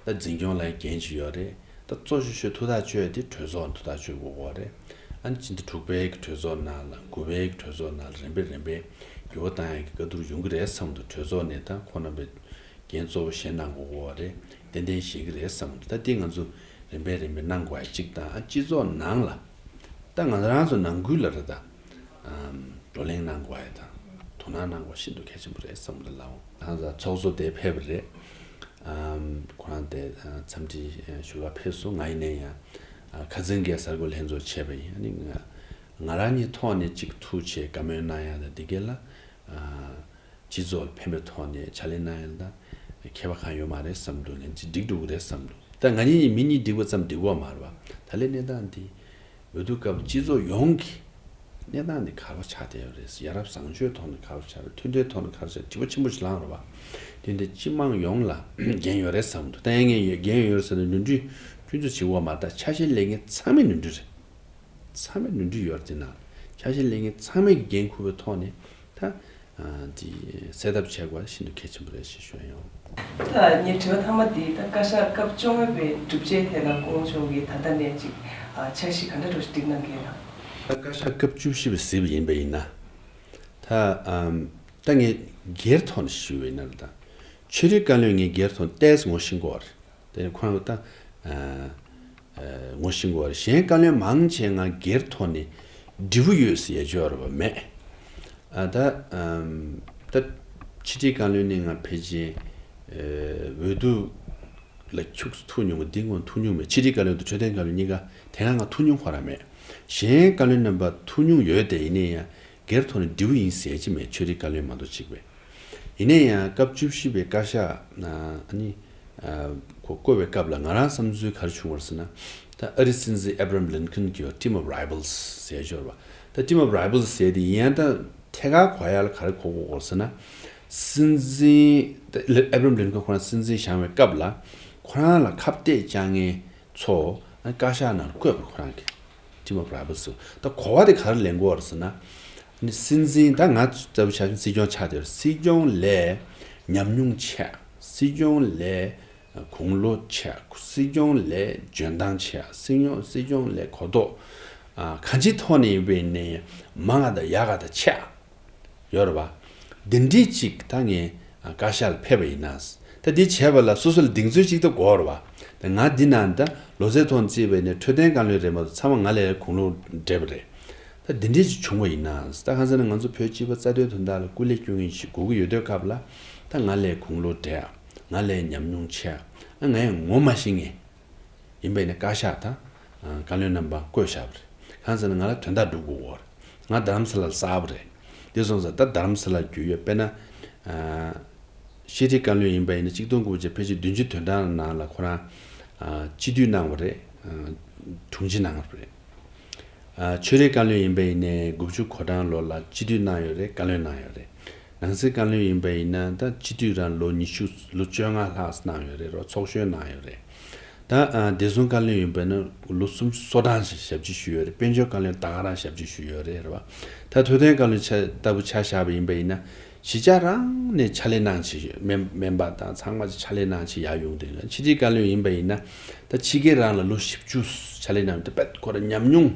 ད་འཛིན་སྐྱོང་ལ་འགན་ཞིག་ཡོད་རེད། ད་གཙོ་ཤོས་ཤོས་ཐུགས་ཐག་གཅོད་དེ་གྲོས་ཚོགས་ཐུགས་ཐག་གཅོད་དགོས་པ་རེད། ཨ་ནི་སྤྱི་ཟླ་དྲུག་པའི་གི་གྲོས་ཚོགས་ནང་ལ་དགུ་པའི་གི་གྲོས་ཚོགས་ནང་ལ་རིམ་པས་རིམ་པས་འགྱུར་བ་བཏང་ཡག་གི་བཀའ་བསྡུར་ཡོང་གི་རེད་བསམ་འདུག་གྲོས་ཚོགས་ནས་ད་ཁོང་རྣམ་པས་འགན་གཙོ་བོ་བཞེས་གནང་དགོས་པ་རེད། ཏན་ཏན་བཞེས་ཀྱི་རེད་བསམ་འདུག་ད་འདི་ང་ཚོ་རིམ་པས་རིམ་པས་གནང་དགོས་ཡ་གཅིག་དང་། ཨ་སྤྱི་ཚོགས་ནང་ལ་ད་ང་རང་ཚོ་ནང་ཁུལ་ལ་རེད་ད། ཨམ། བགྲོ་གླེང་གནང་དགོས་ཡ་དང་དོ་སྣང་གནང་དགོས་ཤིན་ཏུ་གལ་ཆེན་པོ་རེད་བསམ་གྱི་འདུག་ལགས། ད་ཚོགས་གཙོ་དེ་ཕེབས་པ་རེད། ཨམ། ཁོ་རང་དེ་ཨ་འཚམས་འདྲི་ཨ་ཞུ་ག་ཕེབས་སོང་། ང་ཡིན་ནའི་ཡང་ཨ་ཁ་འཛིན་གྱི་གསར་འགོད་ལྷན་ཚོགས་བྱས་པ་ཡིན། ཨ་ནི་ང་ང་རང་གཉིས་ཐོག་ནས་གཅིག་ཐུག་བྱས་བཀའ་མོལ་གནང་ཡ་དང་འདི་གས་ལ་ཨ་སྤྱི་ཚོགས་ལ་ཕན་པའི་ཐོག་ནས་ཕྱག་ལས་གནང་ཡ་ལ་ད་ཁྱད་པར་གང་ཡོད་མ་རེད་བསམ་འདུག་ལན་ཅིག་འགྲིག་འགྲོ་གི་རེད་བསམ་འདུག་ད་ང་གཉིས་མི་གཉིས་འགྲིག་པ་ཙམ་འགྲིག་གི་མ་རེད་བ། ད་ལན་གནས་སྟངས་འདི་འོས་བསྡུ་སྐབས་སྤྱི་ཚོགས་ཡོངས་ཀྱི་གནས་སྟངས་འདི་ག་རེ་ཆགས་བསྡད་ཡོད་རེད། ཡ་རབས་བཟང་སྤྱོད་ཐོག་ནས་ག་རེ་ཆགས་རེད། མཐུན་སྒྲིལ་ཐོག་ནས་ག་རེ་ཆགས། དྲི་བ་ཆེན་པོ་ཞིག་ལངས་རེད་བ། དེ་འདི་སྤྱི་དམངས་ཡོངས་ལ་འགན་ཡོད་རེད་བསམ་འདུག་ད་ཡང་ངས་ཡོད་འགན་ཡོད་རེད་ཟེར་ན་ནོར་འཁྲུལ་ཁྱོད་ཚོ་བྱེད་དགོས་མ་རེད། ད་ཆ་ཤས་ལེན་མཁན་ཚང་མས་ནོར་འཁྲུལ་རེད། ཚང་མས་ནོར་འཁྲུལ་ཡོད་རེད། དེ་ན་ཆ་ཤས་ལེན་མཁན་ཚང་མས་ཀྱི་འགན་འཁུར་བའི་ཐོག་ནས་ད་ཨ་འདི་སེལ་ཐབས་བྱེད་དགོས་ཤིན་ཏུ་གལ་ཆེན་པོ་རེད་ཅེས་ཞུ་ཡ་ཡོད། ད་ངའི་དྲི་བ་མཐའ་མ་འདི་ད་བཀའ་ཤག་སྐབས་བཅོ་ལྔ་པའི་གྲུབ་ཆའི་ཐད་ལ་སྐུ་ངོ་མཆོག་གིས་ད་ལྟ་ནས་ཅིག་ཨ་འཆར་གཞི་ག་འདྲ་འདྲ་ཞིག་བསྒྲིགས་གནང་གི་ཡོད་ན། ད་བཀའ་ཤག་སྐབས་བཅུ་བཞི་པ་གཟིགས་པ་ཡིན་པ་ཡིན་ན། ད་ཨམ་ད་ངས་སྒེར་ཐོག་ནས་ཞུས་པ་ཡིན་ན་རེད། ད་ཆོས་རིག་བཀའ་བློན་ངས་སྒེར་ཐོག་ནས་ཏོག་ཙམ་ངོ་ཤེས་ཀྱི་ཡོད་རེད། དེ་ནས་ཁོ་རང་གི་ད་ཨ་ཨ་ངོ་ཤེས་ཀྱི་ཡོད་རེད། གཞན་བཀའ་བློན་མང་ཆེ་ང་སྒེར་ཐོག་ནས་འབྲས་བུ་ཡོད་ཟེར་ཡ་ཅིག་ཡོད་རེད་པ་མེད། ཨ་ད་ཨམ་ད་ཕྱི་དྲིལ་བཀའ་བློན་ནི་ང་ཕལ་ཆེར་ཨ་འོས་བསྡུ་ལ་ཁྱུག་ཙམ་ཐུག་མྱོང་གི། འདི་སྔོན་ཐུག་མྱོང་མེད། ཕྱི་དྲིལ་བཀའ་བློན་དང་འཕྲོད་བསྟེན་བཀའ་བློན་གཉིས་ཀ་དེ་སྔ་ང་ཐུག་མྱོང་ཁོ་རང་མེད། གཞན་བཀའ་བློན་རྣམ་པ་ཐུག་མྱོང་ཡོད་དེ། ཡིན་ན་ཡང་སྒེར་ཐོག་ནས་འབྲས་བུ་ཡིན་ཟེར་གྱི་མེད། ཆོས་རིག་བཀའ་བློན་མ་གཏོགས་གཅིག་པས། ཡིན་ན་ཡང་སྐབས་བཅུ་བཞི་པའི་བཀའ་ཤག་ཨ་ནི་ཨ་ཁོ་བསྐོ་བའི་སྐབས་ལ་ང་རང་བསམ་ཚུལ་ག་རེ་བྱུང་བ་རེད་ཟེར་ན། ད་ཨ་རིའི་སྲིད་འཛིན་ཨེབ་རམ་ལིན་ཁན་གྱི་Team of Rivals ཟེར་ཡ་ཅིག་ཡོད་རེད་པ། ད་Team of Rivals ཟེར་དེ་ཡིན་ཡང་ད་ཐད་ཀར་གོ་ཡ་ལ་ག་རེ་གོ་དགོས་རེད་ཟེར་ན། སྲིད་འཛིན་ད་ཨེབ་རམ་ལིན་ཁན་ཁོ་རང་སྲིད་འཛིན་བཞེངས་པའི་སྐབས་ལ་ཁོ་རང་ལ་ཁ་གཏད་བཅག་མཁན་ཚོ་ཨ་བཀའ་ཤག་ནང་བསྐོས་པ་རེད། ཁོ་རང་གིས་Team of Rivals ཟེར། ད་གོ་བ་དེ་ག་རེ་ལེན་དགོས་རེད་ཟེར་ན། ནི་སྲིད་འཛིན་ད་ང་ལྟ་བུ་ཆ་བཞིན་སྲིད་སྐྱོང་ཆགས་བསྡད་ཡོད་རེད། སྲིད་སྐྱོང་ལས་ཉམས་མྱོང་ཆེ། སྲིད་སྐྱོང་ལས་དགུང་ལོ་ཆེ། སྲིད་སྐྱོང་ལས་འཇོན་ཐང་ཆེ། སྲིད་སྐྱོང་སྲིད་སྐྱོང་ལས་གོ་རྟོགས་ཨ་གང་ཅིའི་ཐོག་ནས་ཡིན་པའི་ནས་མང་བ་དང་ཡག་ག་དང་ཆེ། ཡོད་རེད་བ། འདི་འདྲའི་ཅིག་ད་ངས་བཀའ་ཤག་ལ་ཕེབས་པ་ཡིན་ན། ད་འདི་བྱས་པ་ལ་སོ་སོ་ལ་གདེང་ཚོད་ཅིག་ད་དགོས་རེད་བ། ད་ང་འདི་ན་ད་ལོ་ཚད་ཐོག་ནས་བརྩིས་པ་ཡིན་ན་འཕྲོད་བསྟེན་བཀའ་བློན་རེད་མ་གཏོགས་ཚང་མ་ང་ལས་དགུང་ལོ་བགྲེས་པ་རེད། ད་འདི་འདྲའི་ཅིག་བྱུང་བ་ཡིན་ན། ད་གང་ཟེར་ན་ང་ཚོ་བོད་སྤྱི་པ་རྩ་དོན་དོན་དག་ལ་སྐུ་ལས་སྐྱོན་མཁན་ཞིག་དགོས་ཀྱི་ཡོད་དུས་སྐབས་ལ་ད་ང་ལས་དགུང་ལོ་བགྲེས། ང་ལས་ཉམས་མྱོང་ཆེ། ཨ་ང་ཡང་ངོ་མ་ཤེས་མཁན་ཡིན་པ་ཡིན་ན་བཀའ་ཤག་དང་། ཨ་བཀའ་བློན་རྣམ་པ་བསྐོས་བཞག་པ་རེད། གང་ཟེར་ན་ང་ལ་དོན་དག་སྒྲུབ་དགོས་པ་རེད། ང་རྡ་རམ་ས་ལ་གསར་པ་རེད། དེ་སོང་ཙང་ད་རྡ་རམ་ས་ལ་རྒྱུས་ཡོད། དཔེར་ན། ཨ་ཤེས་རིག་བཀའ་བློན་ཡིན་པ་ཡིན་ན་གཅིག་སྟོང་དགུ་བརྒྱ་ཕལ་ཆེར་བདུན་ཅུ་དོན་གྲངས་ནང་ལ་ཁོ་རང་ཨ་སྤྱི་འཐུས་གནང་བ་རེད། ཨ་དྲུང་ཆེ་གནང་བ་རེད། ཨ་ཆོས་རིག་བཀའ་བློན་ཡིན་པ་ཡིན་ནའི་དགུ་བཅུ་གོ་གྲངས་ལོ་ལ་སྤྱི་འཐུས་གནང་ཡོད་རེད། བཀའ་བློན་གནང་ཡོད་རེད། ནང་སྲིད་བཀའ་བློན་ཡིན་པ་ཡིན་ན་ད་སྤྱི་འཐུས་རང་ལོ་ཉི་ཤུ། ལོ་བཅོ་ལྔ་ལྷག་གནང་ཡོད་རེད། རོ་ཚོགས་གཞོན་གནང་ཡོད་རེད། ད་ཨ་བདེ་སྲུང་བཀའ་བློན་ཡིན་པ་ཡིན་ན་ལོ་སུམ་ཅུ་སོ་གྲངས་ཤིག་ཞབས་ཕྱི་ཞུས་ཡོད་རེད། དཔལ་འབྱོར་བཀའ་བློན་ད་ག་རང་ཞབས་ཕྱི་ཞུས་ཡོད་རེད། རེད་བ། ད་ཐུབ་བསྟན་བཀའ་བློན་ཆ་ལྟ་བུ་ཆ་བཞག་པ་ཡིན་པ་ཡིན་ན། གཞིས་ཆགས་རང་ནས་ཕྱག་ལས་གནང་བྱས་ཡོད། སྨན་སྨན་པ་དང་ཚང་མ་ཕྱག་ལས་གནང་བྱས་ཡར་ཡོང་དུས་ལ། ཕྱི་དྲིལ་བཀའ་བློན་ཡིན་པ་ཡིན་ན་ད་ཕྱི་རྒྱལ་རང་ལ་ལོ་བཞི་བཅུ་ཕྱག་ལས་གནང་དུས་དཔེ་ཁོ་ར་ཉམས་མྱོང་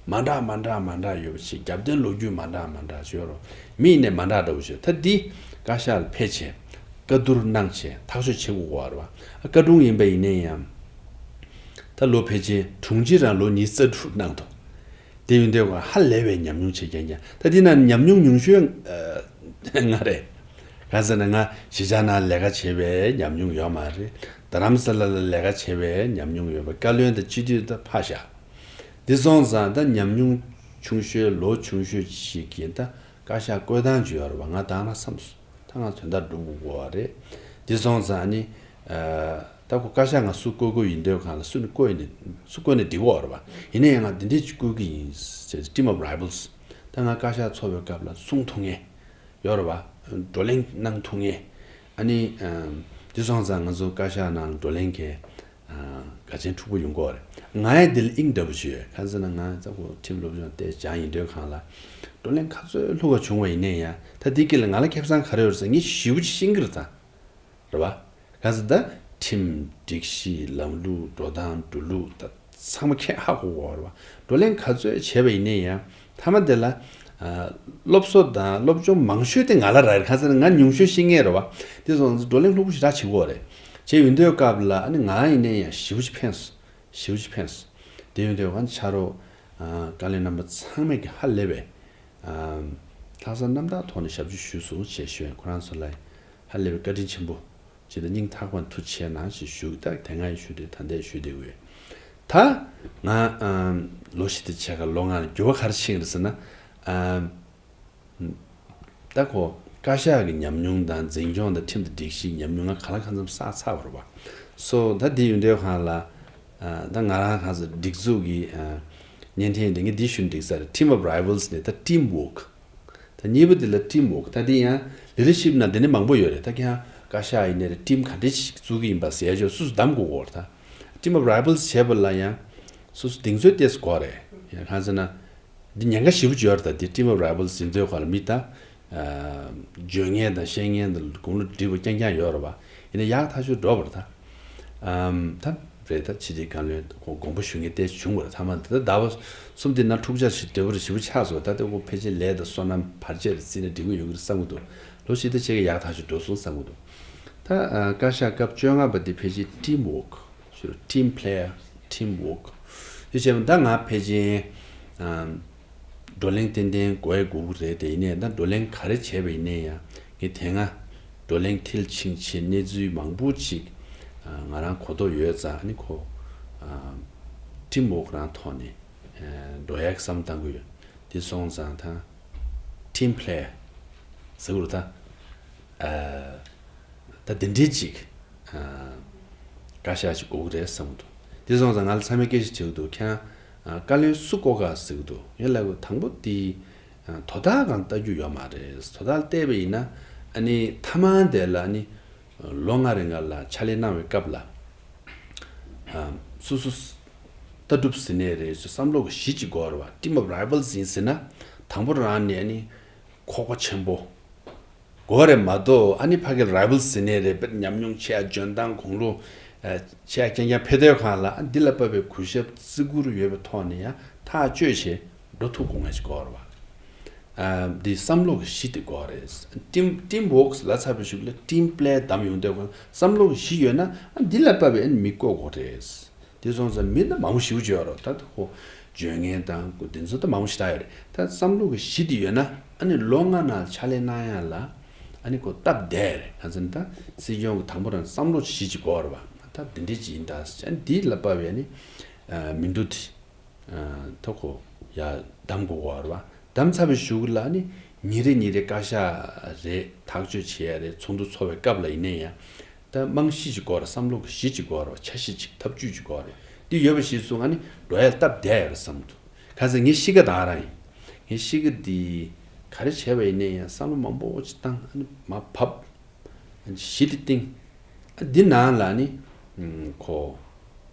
མ་འདྲ་མ་འདྲ་མ་འདྲ་ཡོད་པ་ཞིག་རྒྱབ་རྟེན་ལོ་རྒྱུས་མ་འདྲ་མ་འདྲ་ཞིག་ཡོད་རོ། མི་ཡིན་ནས་མ་འདྲ་འདྲ་བོ་ཞིག་ད་འདི་བཀའ་ཤག་ལ་ཕེབས་བྱས་བཀའ་བསྡུར་གནང་བྱས་ཐག་གཅོད་བྱེད་དགོས་པ་རེད་བ། བཀའ་དྲུང་ཡིན་པ་ཡིན་ནའི་ཡང་། ད་ལོ་ཕལ་ཆེར་དྲུང་ཆེ་རང་ལོ་ཉི་ཤུ་རྩ་དྲུག་གནང་འདུག་དེ་ཡིན་དུས་ཧ་ལས་པའི་ཉམས་མྱོང་ཆེ་རྐྱང་རྐྱང་། ད་དེ་ན་ཉམས་མྱོང་ཉུང་ཤོས་ང་རེད། གང་ཟེར་ན་ང་གཞིས་ཆགས་ནང་ལས་ཀ་བྱས་པའི་ཉམས་མྱོང་ཡོད་མ་རེད། རྡ་རམ་ས་ལ་ལ་ལས་ཀ་བྱས་པའི་ཉམས་མྱོང་ཡོད་པ། བཀའ་བློན་དང་སྤྱི་འཐུས་ད་ཕར་བཞག་དེ་སོང་ཙང་ད་ཉམས་མྱོང་ཆུང་ཤོས་ལོ་ཆུང་ཤོས་ཤིག་གིས་ད་བཀའ་ཤག་བསྐོས་སྟངས་ཅིག་ཡོད་རེད་བ། ང་ད་ང་བསམ་སོང་། ད་ང་དོན་དག་སྒྲུབ་དགོས་པ་རེད། དེ་སོང་ཙང་ནི། ཨ་ད་ཁོ་བཀའ་ཤག་ང་སུ་བསྐོ་དགོས་ཡིན་དུས་གང་ལ་སུ་ནི་བསྐོས་ནི་སུ་བསྐོས་ནི་འགྲིག་གི་ཡོད་རེད་བ། ཡིན་ན་ཡང་ང་འདི་འདྲས་ཅིག་བསྐོ་གི་ཡིན་ཟེར་ཏེ་team of rivals། ད་ང་བཀའ་ཤག་ཚོགས་པའི་སྐབས་ལ་གསུང་ཐུབ་མཁན་ཡོད་རེད་བ། བགྲོ་གླེང་གནང་ཐུབ་མཁན། ཨ་ནི། ཨ་དེ་སོང་ཙང་ང་ཚོ་བཀའ་ཤག་ནང་བགྲོ་གླེང་གི་ཨ་དགའ་ཆེན་འཁྲུག་པོ་ཡོང་གི་ཡོད་རེད། ང་ཡང་འདི་ལ་དབྱིངས་འདྲ་པོ་ཞིག་ཡོད། གང་ཟེར་ན་ང་ཚ་བོ་ཁྲིམས་སློབ་སྦྱོང་བལྟས་སྦྱངས་ཡིན་དུས་གང་ལ། བགྲོ་གླེང་ག་ཚོད་ལྷུག་ག་བྱུང་བ་ཡིན་ནའི་ཡང་ད་འདི་སྐད་ལ་ང་ལ་ཁེ་བཟང་ག་རེ་ཡོད་རེད་ཟེར་ངས་ཞེ་པོ་ཅིག་ཤེས་ཀྱི་རེད་ད། རེད་བ། གང་ཟེར་ད། ཁྲིམས་སྒྲིག་གཞི་ལམ་ལུགས་འགྲོ་སྟངས་འགྲོ་ལུགས་ད་ཚང་མ་ཁྱེད་ཧ་གོ་གོ་རེད་བ། བགྲོ་གླེང་ག་ཚོད་བྱས་པ་ཡིན་ནའི་ཡང་མཐའ་མ་དེ་ལ། ཨ་སློབ་གསོ་དང་སློབ་སྦྱོང་མང་ཤོས་དེ་ང་ལ་རག་རེད། གང་ཟེར་ན་ང་ཉུང་ཤོས་ཤེས་མཁན་རེད་བ། དེ་སོང་ཙང་བགྲོ་གླེང་ལྷུག་པོ་ཞེ་དྲག་བྱེད་ཀྱི་ཡོད་རེད། བྱས་ཡོང་དུས་སྐབས་ལ་ཨ་ནི་ང་ཡིན་ནའི་ཡང་ཞེ་པོ་ཅིག་ཕན་སོང་། ཞེ་པོ་ཅིག་ཕན་སོང་། དེ་ཡོང་དུས་ང་ཆ་རོགས་ཨ་བཀའ་བློན་རྣམ་པ་ཚང་མས་ཀྱི་ཧ་ལས་པའི་ཨ་ལྷག་བསམ་རྣམ་དག་ཐོག་ནས་ཞབས་ཕྱི་ཞུས་སོང་ཞེས་ཞུ་ཡང་ཁོ་རང་ཚོ་ལ་ཧ་ལས་པའི་བཀའ་དྲིན་ཆེན་པོ་ཇི་ལྟར་སྙིང་ཐག་པ་ནས་ཐུགས་རྗེ་ཆེ་གནང་ཞེས་ཞུ། ད་དེ་སྔ་ཡང་ཞུས་ཏེ་ད་ལྟ་ཡང་ཞུ་བསྡད་ཡོད། ད་ང་ཨ་ལོ་བཞི་དང་ཕྱེད་ཀ་ལོ་ལྔ་ལ་འགྱུར་བ་ག་རེ་ཕྱིན་རེད་ཟེར་ན། ཨ་ད་ཁོ་བཀའ་ཤག་གི་ཉམས་མྱོང་དང་འཛིན་སྐྱོང་དང་ཁྲིམས་དང་སྒྲིག་གཞི་ཉམས་མྱོང་ང་གང་ལ་གང་འཚམ་བསགས་ཚར་བ་རེད་བ། སོ་ད་འདི་ཡོང་དུས་གང་ལ། ཨ་ད་ང་རང་གང་ཟེར་སྒྲིག་འཛུགས་ཀྱི་ཨ་བརྙན་འཕྲིན་འདི་ངས་འདི་ཞུ་འགྲིག་ས་རེད། Team of Rivals ནས་ད་Team Work། ད་གཉིས་པ་འདི་ལ་Team Work། ད་འདི་ཡང་leadership ནང་འདི་ནས་མང་པོ་ཡོད་རེད། ད་ཁྱེད་རང་བཀའ་ཤག་ཡིན་ནའི་རེད། team ག་འདྲས་ཞིག་བཙུགས་ཀྱི་ཡིན་པ་ཟེར་ཡ་ཅིག་སོ་སོ་གདམ་དགོས་ཀྱི་ཡོད་རེད། ད་Team of Rivals བྱས་པ་ལ་ཡང་སོ་སོ་གདེང་ཚོད་ཏོག་ཙམ་དགོས་རེད། ཡང་གང་ཟེར་ན། འདི་ཉེན་ཁ་ཞེ་པོ་ཅིག་ཡོད་རེད། ད་འདི་Team of Rivals ཡིན་དུས་ག་ལ་མི་ད། ཨ་བརྗོད་མཁན་དང་བཤད་མཁན་དང་དགུང་ལོ་བགྲེས་པོ་རྐྱང་རྐྱང་ཡོད་རེད་བ། ཡིན་ན་ཡག་ཐག་ཆོད་འགྲོ་བ་རེད་ད། ཨམ་ད་རེད། ད་ཕྱི་དྲིལ་བཀའ་བློན་དགོངས་པ་ཞུ་མཁན་ཏོག་ཙམ་བྱུང་བ་རེད། མཐའ་མ་ད་ཟླ་བ་གསུམ་དེ་ནང་འཁྲུག་ཆ་ཞིག་བདེ་པོ་རེད། ཞེ་པོ་ཆགས་སོང་། ད་ལྟ་ཁོ་ཕལ་ཆེར་ལས་དང་སོ་ནམ་བར་ཆད་རེད་བརྩིས་ན་འགྲིག་གི་ཡོད་ཀྱི་རེད་བསམ་གྱི་འདུག་ལོ་བཞི་ད་ཕྱེད་ཀ་ཡག་ཐག་ཆོད་འགྲོ་སོང་བསམ་གྱི་འདུག་ད་ཨ་བཀའ་ཤག་སྐབས་བཅོ་ལྔ་པ་དེ་ཕལ་ཆེར་team work ཞུ་རོགས། Team player, team work ཞུ་བྱས་པ་ད་ང་ཕལ་ཆེར་ཨམ་བགྲོ་གླེང་ཏན་ཏན་དགོས་ཡ་དགོས་ཀྱི་རེད་དེ། ཡིན་ནའི་ད་བགྲོ་གླེང་ག་རེ་བྱས་པ་ཡིན་ནའི་ཡང་ངས་དེ་སྔ་བགྲོ་གླེང་མཐིལ་ཕྱིན་བྱས་གནས་ཚུལ་མང་པོ་ཅིག་ཨ་ང་རང་གོ་རྟོགས་ཡོད་ཙང་། ཨ་ནི་ཁོ་ཨ་team work རང་ཐོག་ནས་ཨ་འགྲོ་ཡག་བསམ་བཏང་གི་ཡོད། དེ་སོང་ཙང་ད་team player ཟེར་དགོས་རེད་ད། ཨ་ད་དེ་འདྲའི་ཅིག་ཨ་བཀའ་ཤག་ཅིག་དགོས་ཀྱི་རེད་བསམ་གྱི་འདུག་དེ་སོང་ཙང་ང་ལ་ཚང་མས་སྐད་ཆ་དྲིས་ཀྱི་འདུག་ཁྱེད་རང་ཨ་བཀའ་བློན་སུ་བསྐོ་ག་ཟེར་གྱི་འདུག་ངས་ལབ་ཀྱི་དང་པོ་དེ་ཨ་དོ་བདག་སྒང་ལྟ་རྒྱུ་ཡོད་མ་རེད། དོ་བདག་བལྟས་པ་ཡིན་ན་ཨ་ནི་མཐའ་མ་དེ་ལ་ཨ་ནི་ལོ་ལྔ་རིང་ལ་ཕྱག་ལས་གནང་བའི་སྐབས་ལ་ཨ་སོ་སོ་ལྟ་གྲུབ་ཟེར་ནའི་རེད། བསམ་བློ་གི་གཞི་གཅིག་དགོས་རེད་བ། Team of Rivals ཡིན་ཟེར་ན་དང་པོ་རང་ནས་ཨ་ནི་ཁོག་པ་ཆེན་པོ་དགོས་རེད་མ་གཏོགས། ཨ་ནི་ཕ་གི་rivals ཟེར་ནའི་རེད། དཔེ་ཉམས་མྱོང་ཆེ་ཡ་འཇོན་ཐང་གོང་ལོ་ཆེ་ཡ་རྐྱང་རྐྱང་ཕེབས་དུས་གང་ལ་ཨ་འདི་ལ་དཔག་པའི་གུས་ཞབས་བརྩི་བཀུར་ཡོད་པའི་ཐོག་ནས་ཡང་ཐག་གཅོད་བྱས་འགྲོ་ཐུབ་དགོས་ངེས་ཅིག་དགོས་རེད་བ། ཨ་འདི་བསམ་བློ་གི་གཞི་དེ་དགོས་རེད། Team, team work ལབ་ཚར་བའི་གཞུག་ལ་team player བདམས་ཡོང་དུས་གང་བསམ་བློ་གི་གཞི་ཡོད་ན་ཨ་འདི་ལ་དཔག་པའི་ཨ་ནི་མི་བསྐོ་དགོས་རེད། དེ་སོང་ཙང་མི་ད་མང་པོ་ཞེ་པོ་ཅིག་ཡོད་རེད། ད་ཁོ་བརྗོད་མཁན་དང་དེ་ཚོ་ད་མང་པོ་ཞེ་དྲག་ཡོད་རེད། ད་བསམ་བློ་གི་གཞི་དེ་ཡོད་ན་ཨ་ནི་ལོ་ལྔ་ནང་ཕྱག་ལས་གནང་ཡ་ལ་ ཨ་ནི་ཁོ་སྟབས་བདེ་རེད། གང་ཟེར་ན་ད་སྲིད་སྐྱོང་གི་དང་པོ་རང་བསམ་བློ་ཞིག་ཅིག་དགོས་རེད་བ། ད་འདི་འདྲས་ཅིག་ཡིན་ད་ཟེར། ཨ་ནི་འདི་ལ་དཔག་པའི་ནི་མི་འགྲོ་དེ་ད་ཁོ་ཡ་བདམས་དགོས་ཀྱི་ཡོད་རེད་བ། བདམས་ཚར་བའི་གཞུག་ལ་ནི་ཉིན་རེ་ཉིན་རེ་བཀའ་ཤག་རེད། ཐག་གཅོད་བྱེད་ཡ་རེད། ཚོགས་འདུ་ཚོགས་པའི་སྐབས་ལ་ཡིན་ན་ཡང་ད་རྨང་གཞི་ཅིག་དགོས་རེད། བསམ་བློ་གི་གཞི་ཅིག་དགོས་རེད་བ། འཆར་གཞི་ཅིག་ཐབས་ཇུས་ཅིག་དགོས་རེད། འདི་ཡོད་པ་གཞི་བཟུང་ཨ་ནི་འགྲོ་ཡ་སྟབས་བདེ་ཡ་རེད་བསམ་འདུག་གང་ཟེར་ངའི་གཤིས་ཀ་དེ་རང་ཡིན། ངའི་གཤིས་ཀ་འདི་ག་རེ་བྱས་པ་ཡིན་ན་ཡང་བསམ་བློ་མང་པོ་ཅིག་བཏང་ཨ་ནི་མར་བབས། ཨ་ནི་གཞི་དེ་བཏིང་། ཨ་འདི་ནང་ལ་ནི་ཁོ་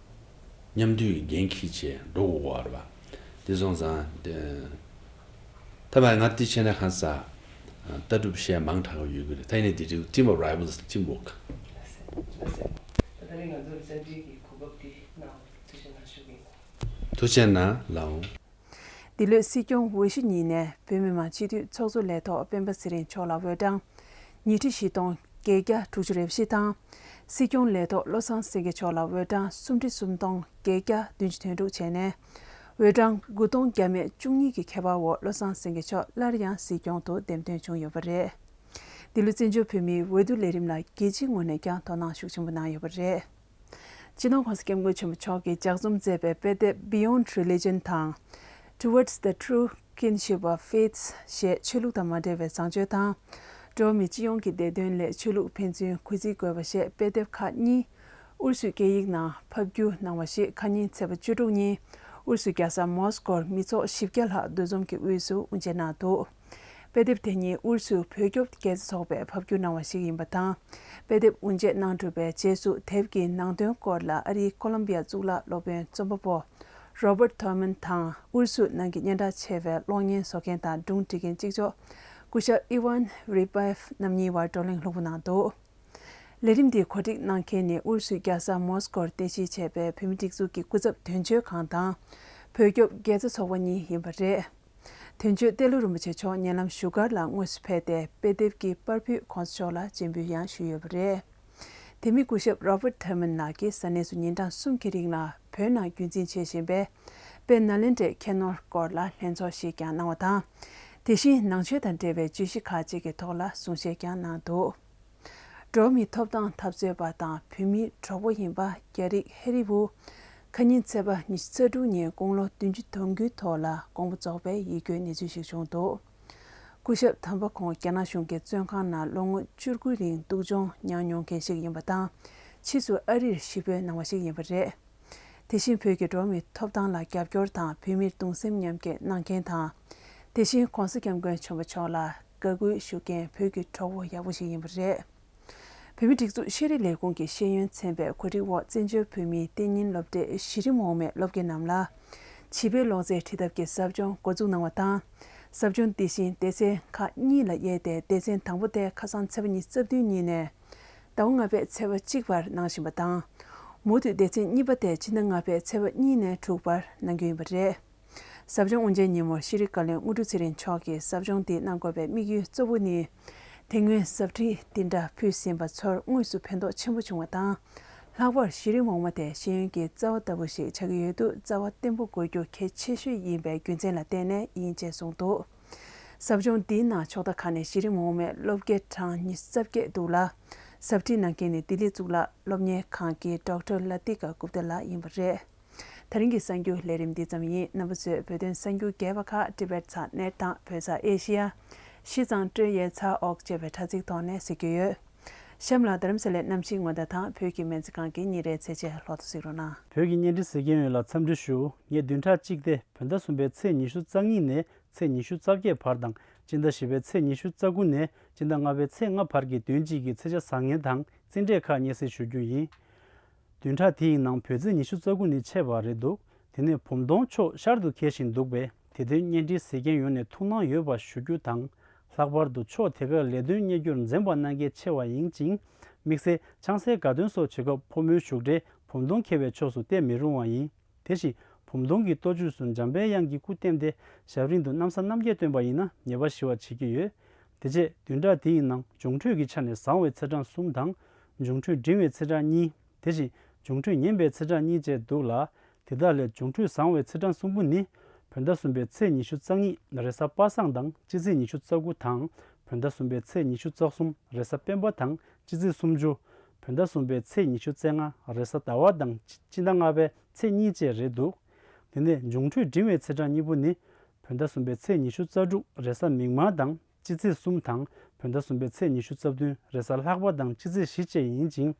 མཉམ་འདུས་ཀྱི་འགན་འཁྱེར་བྱས་འགྲོ་དགོས་ཀྱི་ཡོད་རེད་བ། དེ་སོང་ཙང་དེ་ད་བར་ང་དེ་བྱས་ན་གང་ཟེར་ལྟ་གྲུབ་བཤད་མང་དྲགས་ཡོད་ཀྱི་རེད། ད་ཡིན་ནའི་དེ་རིགས་team of rivals teamwork། ད་ད་རེས་ང་ཚོར་བཅར་འདྲི་གི་གོ་སྐབས་འདི་གནང་བར་ཐུགས་རྗེ་གནང་ཞུ་གི་ཡིན། ཐུགས་རྗེ་གནང་ལགས། འོང་། འདི་ལོའི་སྲིད་སྐྱོང་འོས་གཞི་གཉིས་ནས་བོད་མི་མང་སྤྱི་འཐུས་ཚོགས་གཙོ་ལས་ཐོག་སྤེན་པ་ཚེ་རིང་མཆོག་ལ་འོས་གྲངས་ཉིས་ཁྲི་བཞི་སྟོང་བརྒྱད་བརྒྱ་དྲུག་ཅུ་རེ་བཞི་དང་། སྲིད་སྐྱོང་ལས་ཐོག་བློ་བཟང་སེང་གེ་མཆོག་ལ་འོས་གྲངས་སུམ་ཁྲི་སུམ་སྟོང་བརྒྱད་བརྒྱ་བདུན་ཅུ་དོན་དྲུག་བྱས་ནས། འོས་གྲངས་དགུ་སྟོང་བརྒྱ་མེད་བཅུ་གཉིས་ཀྱི་ཁྱད་པར་འོག་བློ་བཟང་སེང་གེ་མཆོག་སླར་ཡང་སྲིད་སྐྱོང་དུ་འདེམས་ཐོན་བྱུང་ཡོད་པ་རེད། འདི་ལོ་བཙན་བྱོལ་བོད་མིའི་འོས་བསྡུ་ལས་རིམ་ལ་རྒྱལ་སྤྱིའི་ངོས་ནས་ཀྱང་དོ་སྣང་ཤུགས་ཆེན་པོ་གནང་ཡོད་པ་རེད། སྤྱི་ནོར་༸གོང་ས་༸སྐྱབས་མགོན་ཆེན་པོ་མཆོག་གིས་ལྗགས་རྩོམ་མཛད་པའི་དཔེ་དེབ་Beyond Religion དང་། Towards the True Kinship of Faiths ཞེས་ཆོས་ལུགས་དང་མ་འབྲེལ་བའི་བཟང་སྤྱོད་དང་། འགྲོ་བ་མི་སྤྱི་ཡོངས་ཀྱི་བདེ་དོན་སླད་ཆོས་ལུགས་ཕན་ཚུན་གུས་བརྩི་དགོས་པ་ཞེས་དཔེ་དེབ་ཁག་གཉིས་ཨུ་རུ་སུའི་སྐད་ཡིག་ནང་ཕབ་བསྒྱུར་གནང་བ་ཞིག་ཁ་ཉིན་ཚེས་པ་བཅུ་དྲུག་ཉིན་ཨུ་རུ་སུའི་རྒྱལ་ས་མོ་སི་ཀོར་མི་ཚོགས་བཞི་བརྒྱ་ལྷག་འདུ་འཛོམས་ཀྱི་དབུས་སུ་དབུ་འབྱེད་གནང་འདུག་དཔེ་དེབ་དེ་ཉིད་ཨུ་རུ་སུའི་བོད་སྐྱོབ་དགེ་རྩ་ཚོགས་པས་ཕབ་བསྒྱུར་གནང་བ་ཞིག་ཡིན་པ་དང་། དཔེ་དེབ་དབུ་འབྱེད་གནང་གྲུབ་པའི་རྗེས་སུ་དེབ་ཀྱི་ནང་དོན་སྐོར་ལ་ཨ་རིའི་ཀོ་ལོམ་བི་ཡ་གཙུག་ལག་སློབ་དཔོན་རྩོམ་པ་པོ་Robert Thurman དང་ཨུ་རུ་སུ་ནང་གི་སྙན་གྲགས་ཆེ་བའི་གློག་བརྙན་བཟོ་མཁན་དང་སྒྲུང་འབྲི་མཁན་གཅིག་ལྕོགས་སྐུ་ཞབས་Ivan Ribaev རྣམ་གཉིས་བར་བགྲོ་གླེང་ལྷུག་པོ་གནང་འདུག་ལས་རིམ་འདི་གོ་སྒྲིག་གནང་མཁན་ནི་ཨུ་རུ་སུའི་རྒྱལ་ས་མོ་སི་ཀོར་རྟེན་གཞི་བྱས་པའི་བོད་མི་སྒྲིག་འཛུགས་ཀྱི་སྐུ་ཚབ་དོན་གཅོད་ཁང་དང་། བོད་སྐྱོབ་དགེ་རྩ་ཚོགས་པ་གཉིས་ཡིན་པ་རེད། དོན་གཅོད་ཏེ་ལོ་རིན་པོ་ཆེ་མཆོག་ཉེ་ལམ་བཞུགས་སྒར་ལ་དངོས་སུ་ཕེབས་ཏེ་དཔེ་དེབ་ཀྱི་པར་ཕུད་གོང་ས་མཆོག་ལ་སྤྱན་འབུལ་ཡང་ཞུས་ཡོད་པ་རེད། དེ་མིན་སྐུ་ཞབས་Robert Thurman ལགས་ཀྱིས་ས་གནས་སུ་ཉིན་གྲངས་གསུམ་གྱི་རིང་ལ་བོད་ནང་རྒྱུན་འཛིན་བྱེད་བཞིན་པའི་དཔེ་ནཱ་ལེནྡྲའི་ཁྱད་ནོར་སྐོར་ལ་ལྷན་ཚོགས་ཤིག་ཀྱང་གནང་བ་དང་། དེ་བཞིན་ནང་ཆོས་དང་འབྲེལ་བའི་བརྗོད་གཞི་ཁག་ཅིག་གི་ཐོག་ལ་གསུང་བཤད་ཀྱང་གནང་འདུག་འགྲོ་བ་མིའི་ཐོབ་ཐང་འཐབ་རྩོད་པ་དང་བོད་མིའི་གྲོགས་པོ་ཡིན་པ་རྒྱ་རིགས་ཧེ་རི་ཝུ། ཁ་ཉིན་ཚེས་པ་ཉི་ཤུ་རྩ་དྲུག་ཉིན་དགུང་ལོ་བདུན་ཅུ་དོན་དགུའི་ཐོག་ལ་དགོངས་པ་རྫོགས་པའི་ཡིད་སྐྱོའི་གནས་ཚུལ་ཞིག་བྱུང་འདུག་སྐུ་ཞབས་དམ་པ་ཁོང་རྒྱ་ནག་གཞུང་གི་བཙོན་ཁང་ནང་ལོ་ངོ་བཅུ་དགུའི་རིང་སྡུག་སྦྱོང་མྱངས་མྱོང་མཁན་ཞིག་ཡིན་པ་དང་། ཕྱིས་སུ་ཨ་རིར་གཞིས་སྤོས་གནང་བ་ཞིག་ཡིན་པ་རེད། དེ་བཞིན་བོད་ཀྱི་འགྲོ་བ་མིའི་ཐོབ་ཐང་ལ་རྒྱབ་སྐྱོར་དང་བོད་མིར་གདུང་སེམས་མཉམ་སྐྱེད་གནང་མཁན་དང་། དེ་བཞིན་༸གོང་ས་༸སྐྱབས་མགོན་ཆེན་པོ་མཆོག་ལ་དགའ་གུས་ཞུ་མཁན་བོད་ཀྱི་གྲོགས་པོ་ཡག་པོ་ཞིག་ཡིན་པ་རེད། བོད་མིའི་སྒྲིག་འཛུགས་ཤེས་རིག་ལས་ཁུངས་ཀྱི་ཤེས་ཡོན་ཚན་པའི་གོ་སྒྲིག་འོག་བཙན་བྱོལ་བོད་མིའི་གཏན་ཉིན་སློབ་གྲྭའི་གཞི་རིམ་འོག་མའི་སློབ་དགེ་རྣམས་ལ་བྱིས་པའི་ཀློག་རྩལ་ཁྲིད་ཐབས་ཀྱི་ཟབ་སྦྱོང་འགོ་འཛུགས་གནང་བ་དང་། ཟབ་སྦྱོང་འདི་བཞིན་སྡེ་ཚན་ཁག་གཉིས་ལ་དབྱེ་སྟེ་སྡེ་ཚན་དང་པོ་དེ་ཁ་སང་ཚེས་པ་ཉི་ཤུ་རྩ་བདུན་ཉིན་ནས་ཟླ་བ་ལྔ་པའི་ཚེས་པ་གཅིག་བར་གནང་བཞིན་པ་དང་། མུ་མཐུད་སྡེ་ཚན་གཉིས་པ་དེ་ཕྱི་ཟླ་ལྔ་པའི་ཚེས་པ་གཉིས་ནས་དྲུག་བར་གནང་རྒྱུ་ཡིན་པ་རེད། ཟབ་སྦྱོང་དབུ་འབྱེད་ཉིན་མོར་ཤེས་རིག་བཀའ་བློན་དངོས་གྲུབ་ཚེ་རིང་མཆོག་གིས་ཟབ་སྦྱོང་འདི་གནང་དགོས་པའི་དམིགས་ཡུལ་གཙོ་བོ་ནི། དེ་སྔོན་ཟབ་ཁྲིད་འདི་འདྲ་ཕུལ་ཟིན་པ་ཚོར་དངོས་སུ་ཕན་ཐོགས་ཆེན་པོ་བྱུང་བ་དང་། ལྷག་པར་གཞི་རིམ་འོག་མ་དེ་ཤེས་ཡོན་གྱི་རྩ་བ་ལྟ་བུ་ཞིག་ཆགས་ཀྱི་ཡོད་དུས་རྩ་བ་བརྟན་པོ་དགོས་རྒྱུ་གལ་ཆེ་ཤོས་ཡིན་པའི་རྒྱུ་མཚན་ལ་བརྟེན་ནས་ཡིན་ཅེས་གསུངས་འདུག་ཟབ་སྦྱོང་འདིའི་ནང་ཕྱོགས་མཐའ་ཁག་ནས་གཞི་རིམ་འོག་མའི་སློབ་དགེ་གྲངས་ཉི་ཤུ་རྩ་བརྒྱད་འདུག་ལ། ཟབ་ཁྲིད་གནང་མཁན་ནི་ལྡི་ལི་གཙུག་ལག་སློབ་གཉེར་ཁང་གི་Doctor Latika Gupta ལགས་ཡིན་པ་རེད། ད་རིང་གི་གསར་འགྱུར་ལས་རིམ་འདི་ཙམ་ཡིན། རྣམ་པ་ཚོས་བོད་དོན་གསར་འགྱུར་རྒྱས་པ་ཁག་Tibet Satnet དང་བོད་ས་ཨེ་ཤི་ཡ། ཤིས་ཙང་ཀྲེ་ཡེ་ཚ་ཨོག་ཅེས་པའི་དྲ་ཚིགས་ཐོག་ནས་གཟིགས་རྒྱུ་ཡོད། གཤམ་ལ་རྡ་རམ་ས་ལའི་གནམ་གཤིས་སྔོན་བརྡ་དང་བོད་ཀྱི་སྨན་རྩིས་ཁང་གི་ཉིན་རེའི་ཚེས་ཆ་ལྷག་ཏུ་གཟིགས་རོགས་གནང་། བོད་ཀྱི་བརྙན་འཕྲིན་གཟིགས་མཁན་ཡོངས་ལ་འཚམས་འདྲི་ཞུ། ངས་བདུན་ཕྲག་གཅིག་སྟེ་བོད་ཟླ་གསུམ་པའི་ཚེས་ཉི་ཤུ་རྩ་གཉིས་ནས་ཚེས་ཉི་ཤུ་རྩ་བརྒྱད་བར་དང་སྤྱི་ཟླ་བཞི་པའི་ཚེས་ཉི་ཤུ་རྩ་དགུ་ནས་སྤྱི་ཟླ་ལྔ་པའི་ཚེས་ལྔ་བར་གྱི་དོན་གཅིག་གི་ཚེས་ཆ་བཟང་ངན་དང་རྩིས་འབྲས་ཁག་སྙན་སེང་ཞུ་རྒྱུ་ཡིན། བདུན་ཕྲག་དེའི་ནང་བོད་ཚེས་ཉི་ཤུ་རྩ་དགུ་ནི་ཆད་པ་རེད་འདུག་དེ་ནས་བུམ་སྟོང་ཕྱོགས་ཤར་དུ་འཁེལ་བཞིན་འདུག་པས། དེ་དོན་བརྙན་འཕྲིན་གཟིགས་མཁན་ཡོངས་ནས་ཐུགས་སྣང་ཡོད་པ་ཞུ་རྒྱུ་དང་། ལྷག་པར་དུ་ཕྱོགས་དེ་གར་ལས་དོན་གཉེར་རྒྱུར་འཛེམ་པ་གནང་གལ་ཆེ་བ་ཡིན་ཅིང་། དམིགས་བསལ་ཆང་སའི་དགའ་སྟོན་སོགས་བྱེད་སྐབས་ཕོ་མོའི་བཞུགས་གྲལ་བུམ་སྟོང་འཁེལ་བའི་ཕྱོགས་སུ་གཏད་མི་རུང་བ་ཡིན། དེ་བཞིན་བུམ་སྟོང་གི་ལྟོ་ཆོས་སུ་འཇམ་པའི་དབྱངས་ཀྱི་སྐུ་བསྟན་ཏེ་ཞབས་རིང་དུ་གནམ་ས་གནམ་རྒྱས་སྟོན་པ་ཡིན་ན་ཉེས་པ་ཞི་བ་བྱེད་ཀྱི་ཡོད། དེ་རྗེས་བདུན་ཕྲག་དེའི་ནང་འབྱུང་འཕྲོད་ཀྱི་ཆ་ནས་བཟང་བའི་ཚེས་གྲངས་གསུམ་དང་། འབྱུང་འཕྲོད་འབྲིང་བའི་ཚེས་གྲངས་གཉིས། དེ་བཞིན་འབྱུང་འཕྲོད་ངན་པའི་ཚེས་གྲངས་གཉིས་བཅས་འདུག་ལ། དེ་དག་ལས་འབྱུང་འཕྲོད་བཟང་བའི་ཚེས་གྲངས་གསུམ་པོ་ནི། བོད་ཟླ་གསུམ་པའི་ཚེས་ཉི་ཤུ་རྩ་གཉིས་རེས་གཟའ་པ་སངས་དང་སྤྱི་ཚེས་ཉི་ཤུ་རྩ་དགུ་དང་། བོད་ཟླ་གསུམ་པའི་ཚེས་ཉི་ཤུ་རྩ་གསུམ་རེས་གཟའ་སྤེན་པ་དང་སྤྱི་ཚེས་སུམ་ཅུ། བོད་ཟླ་གསུམ་པའི་ཚེས་ཉི་ཤུ་རྩ་ལྔ་རེས་གཟའ་ཟླ་བ་དང་སྤྱི་ཟླ་ལྔ་པའི་ཚེས་གཉིས་བཅས་རེད་འདུག་དེ་ནས་འབྱུང་འཕྲོད་འབྲིང་བའི་ཚེས་གྲངས་གཉིས་པོ་ནི། བོད་ཟླ་གསུམ་པའི་ཚེས་ཉི་ཤུ་རྩ་དྲུག་རེས་གཟའ་མིག་དམར་དང་སྤྱི་ཚེས་གསུམ་དང་། བོད་ཟླ་གསུམ་པའི་ཚེས་ཉི་ཤུ་རྩ་བདུན་རེས་གཟའ་ལྷག་པ་དང་སྤྱི་ཚེས་བཞི་བཅས་ཡིན་ཅིང་།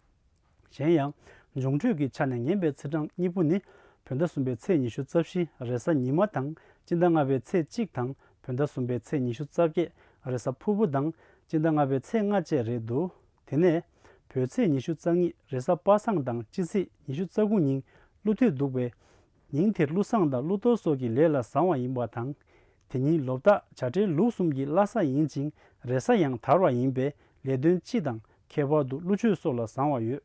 གཞན་ཡང་། འབྱུང་འཕྲོད་ཀྱི་ཆ་ནས་ངན་པའི་ཚེས་གྲངས་གཉིས་པོ་ནི། བོད་ཟླ་གསུམ་པའི་ཚེས་ཉི་ཤུ་རྩ་བཞི་རེས་གཟའ་ཉི་མ་དང་སྤྱི་ཟླ་ལྔ་པའི་ཚེས་གཅིག་དང་བོད་ཟླ་གསུམ་པའི་ཚེས་ཉི་ཤུ་རྩ་བརྒྱད་རེས་གཟའ་ཕུར་བུ་དང་སྤྱི་ཟླ་ལྔ་པའི་ཚེས་ལྔ་བཅས་རེད་འདུག་དེ་ནས། བོད་ཚེས་ཉི་ཤུ་རྩ་གཉིས་རེས་གཟའ་པ་སངས་དང་སྤྱི་ཚེས་ཉི་ཤུ་རྩ་དགུ་ཉིན་ཀླུ་ཐེལ་འདུག་པས། ཉིན་དེར་ཀླུ་བཟང་དང་ཀླུ་གཏོར་སོགས་ཀྱི་ལས་ལ་བཟང་བ་ཡིན་པ་དང་། དེ་ཉིན་ལོ་རྟགས་བྱ་སྤྲེལ་ལུག་གསུམ་གྱི་བླ་གཟའ་ཡིན་ཅིང་རེས་གཟའ་ཡང་དར་བ་ཡིན་པས་ལས་དོན་སྤྱི་དང་ཁྱད་པར་དུ་ཀླུ་མཆོད་སོགས་ལ་བཟང་བ་ཡོད།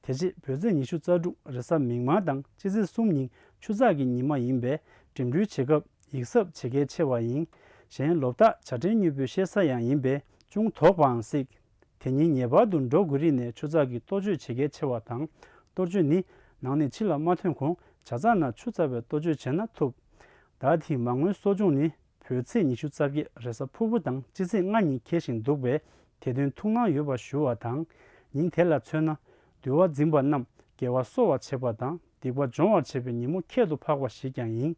དེ་རྗེས་བོད་ཚེས་ཉི་ཤུ་རྩ་དྲུག་རེས་གཟའ་མིག་དམར་དང་སྤྱི་ཚེས་གསུམ་ཉིན་ཆུ་ཚགས་ཀྱི་ཉི་མ་ཡིན་པས་འགྲིམ་འགྲུལ་བྱེད་སྐབས་ཡིད་གཟབ་བྱེད་གལ་ཆེ་བ་ཡིན། གཞན་ལོ་རྟགས་བྱ་སྤྲེལ་དངོས་པོའི་གཤེད་གཟའ་ཡང་ཡིན་པས་ཅུང་དོགས་པའང་སྲིད། དེ་ཉིན་ངེས་པར་དུ་འགྲོ་དགོས་རིགས་ནས་ཆུ་ཚགས་ཀྱི་གཏོ་བཅོས་བྱེད་གལ་ཆེ་བ་དང་། གཏོ་བཅོས་ནི་ནང་ནས་ཕྱི་ལ་མ་ཐོན་གོང་ཇ་ཚགས་ནང་ཆུ་ཚ་བའི་གཏོ་བཅོས་བྱས་ན་ཐུབ། ད་ཐེངས་མ་དངུལ་གསོ་སྦྱོང་ནི་བོད་ཚེས་ཉི་ཤུ་རྩ་བརྒྱད་རེས་གཟའ་ཕུར་བུ་དང་སྤྱི་ཚེས་ལྔ་ཉིན་འཁེལ་བཞིན་འདུག་པས་དེ་དོན་ཐུགས་སྣང་ཡོད་པ་ཞུ་བ་དང་། ཉིན་དེ་ལ་མཚོན་ན་འདུལ་བ་འཛིན་པ་རྣམས་དགེ་བ་གསོ་བར་བྱེད་པ་དང་སྡིག་པ་སྦྱོང་བར་བྱེད་པའི་ཉིན་མོ་ཁྱད་དུ་འཕགས་པ་ཞིག་ཀྱང་ཡིན།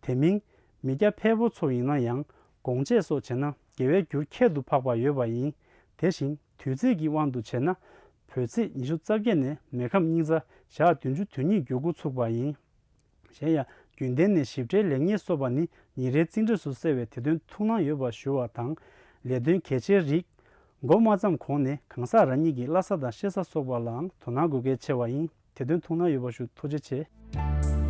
དེ་མིན། མི་སྐྱ་ཕལ་པོ་ཚོ་ཡིན་ན་ཡང་སྒོང་ཆས་སོགས་བྱས་ན་དགེ་བའི་རྒྱུར་ཁྱད་དུ་འཕགས་པ་ཡོད་པ་ཡིན། དེ་བཞིན་དུས་ཚིགས་ཀྱི་དབང་དུ་བྱས་ན། བོད་ཚེས་ཉི་ཤུ་རྩ་བརྒྱད་ནས་མེ་ཁམས་སྙིང་རྩ་ཞག་བདུན་ཅུ་དོན་གཉིས་འགྱུར་འགོ་ཚུགས་པ་ཡིན། གཞན་ཡང་རྒྱུན་ལྡན་ནས་ཞིབ་ཕྲའི་ལེགས་ཉེས་སོགས་པ་ནི་ཉིན་རེའི་རྩིས་འབྲས་སུ་གསལ་བས་དེ་དོན་ཐུགས་སྣང་ཡོད་པ་ཞུ་བ་དང་། ལས་དོན་གལ་ཆེའི་རིགས། འགོ་མ་བརྩམས་གོང་ནས་གང་ཟག་རང་ཉིད་ཀྱི་བླ་གཟའ་དང་གཤེད་གཟའ་སོགས་པ་ལའང་དོ་སྣང་དགོས་གལ་ཆེ་བ་ཡིན། དེ་དོན་ཐུགས་སྣང་ཡོད་པ་ཞུ། ཐུགས་རྗེ་ཆེ།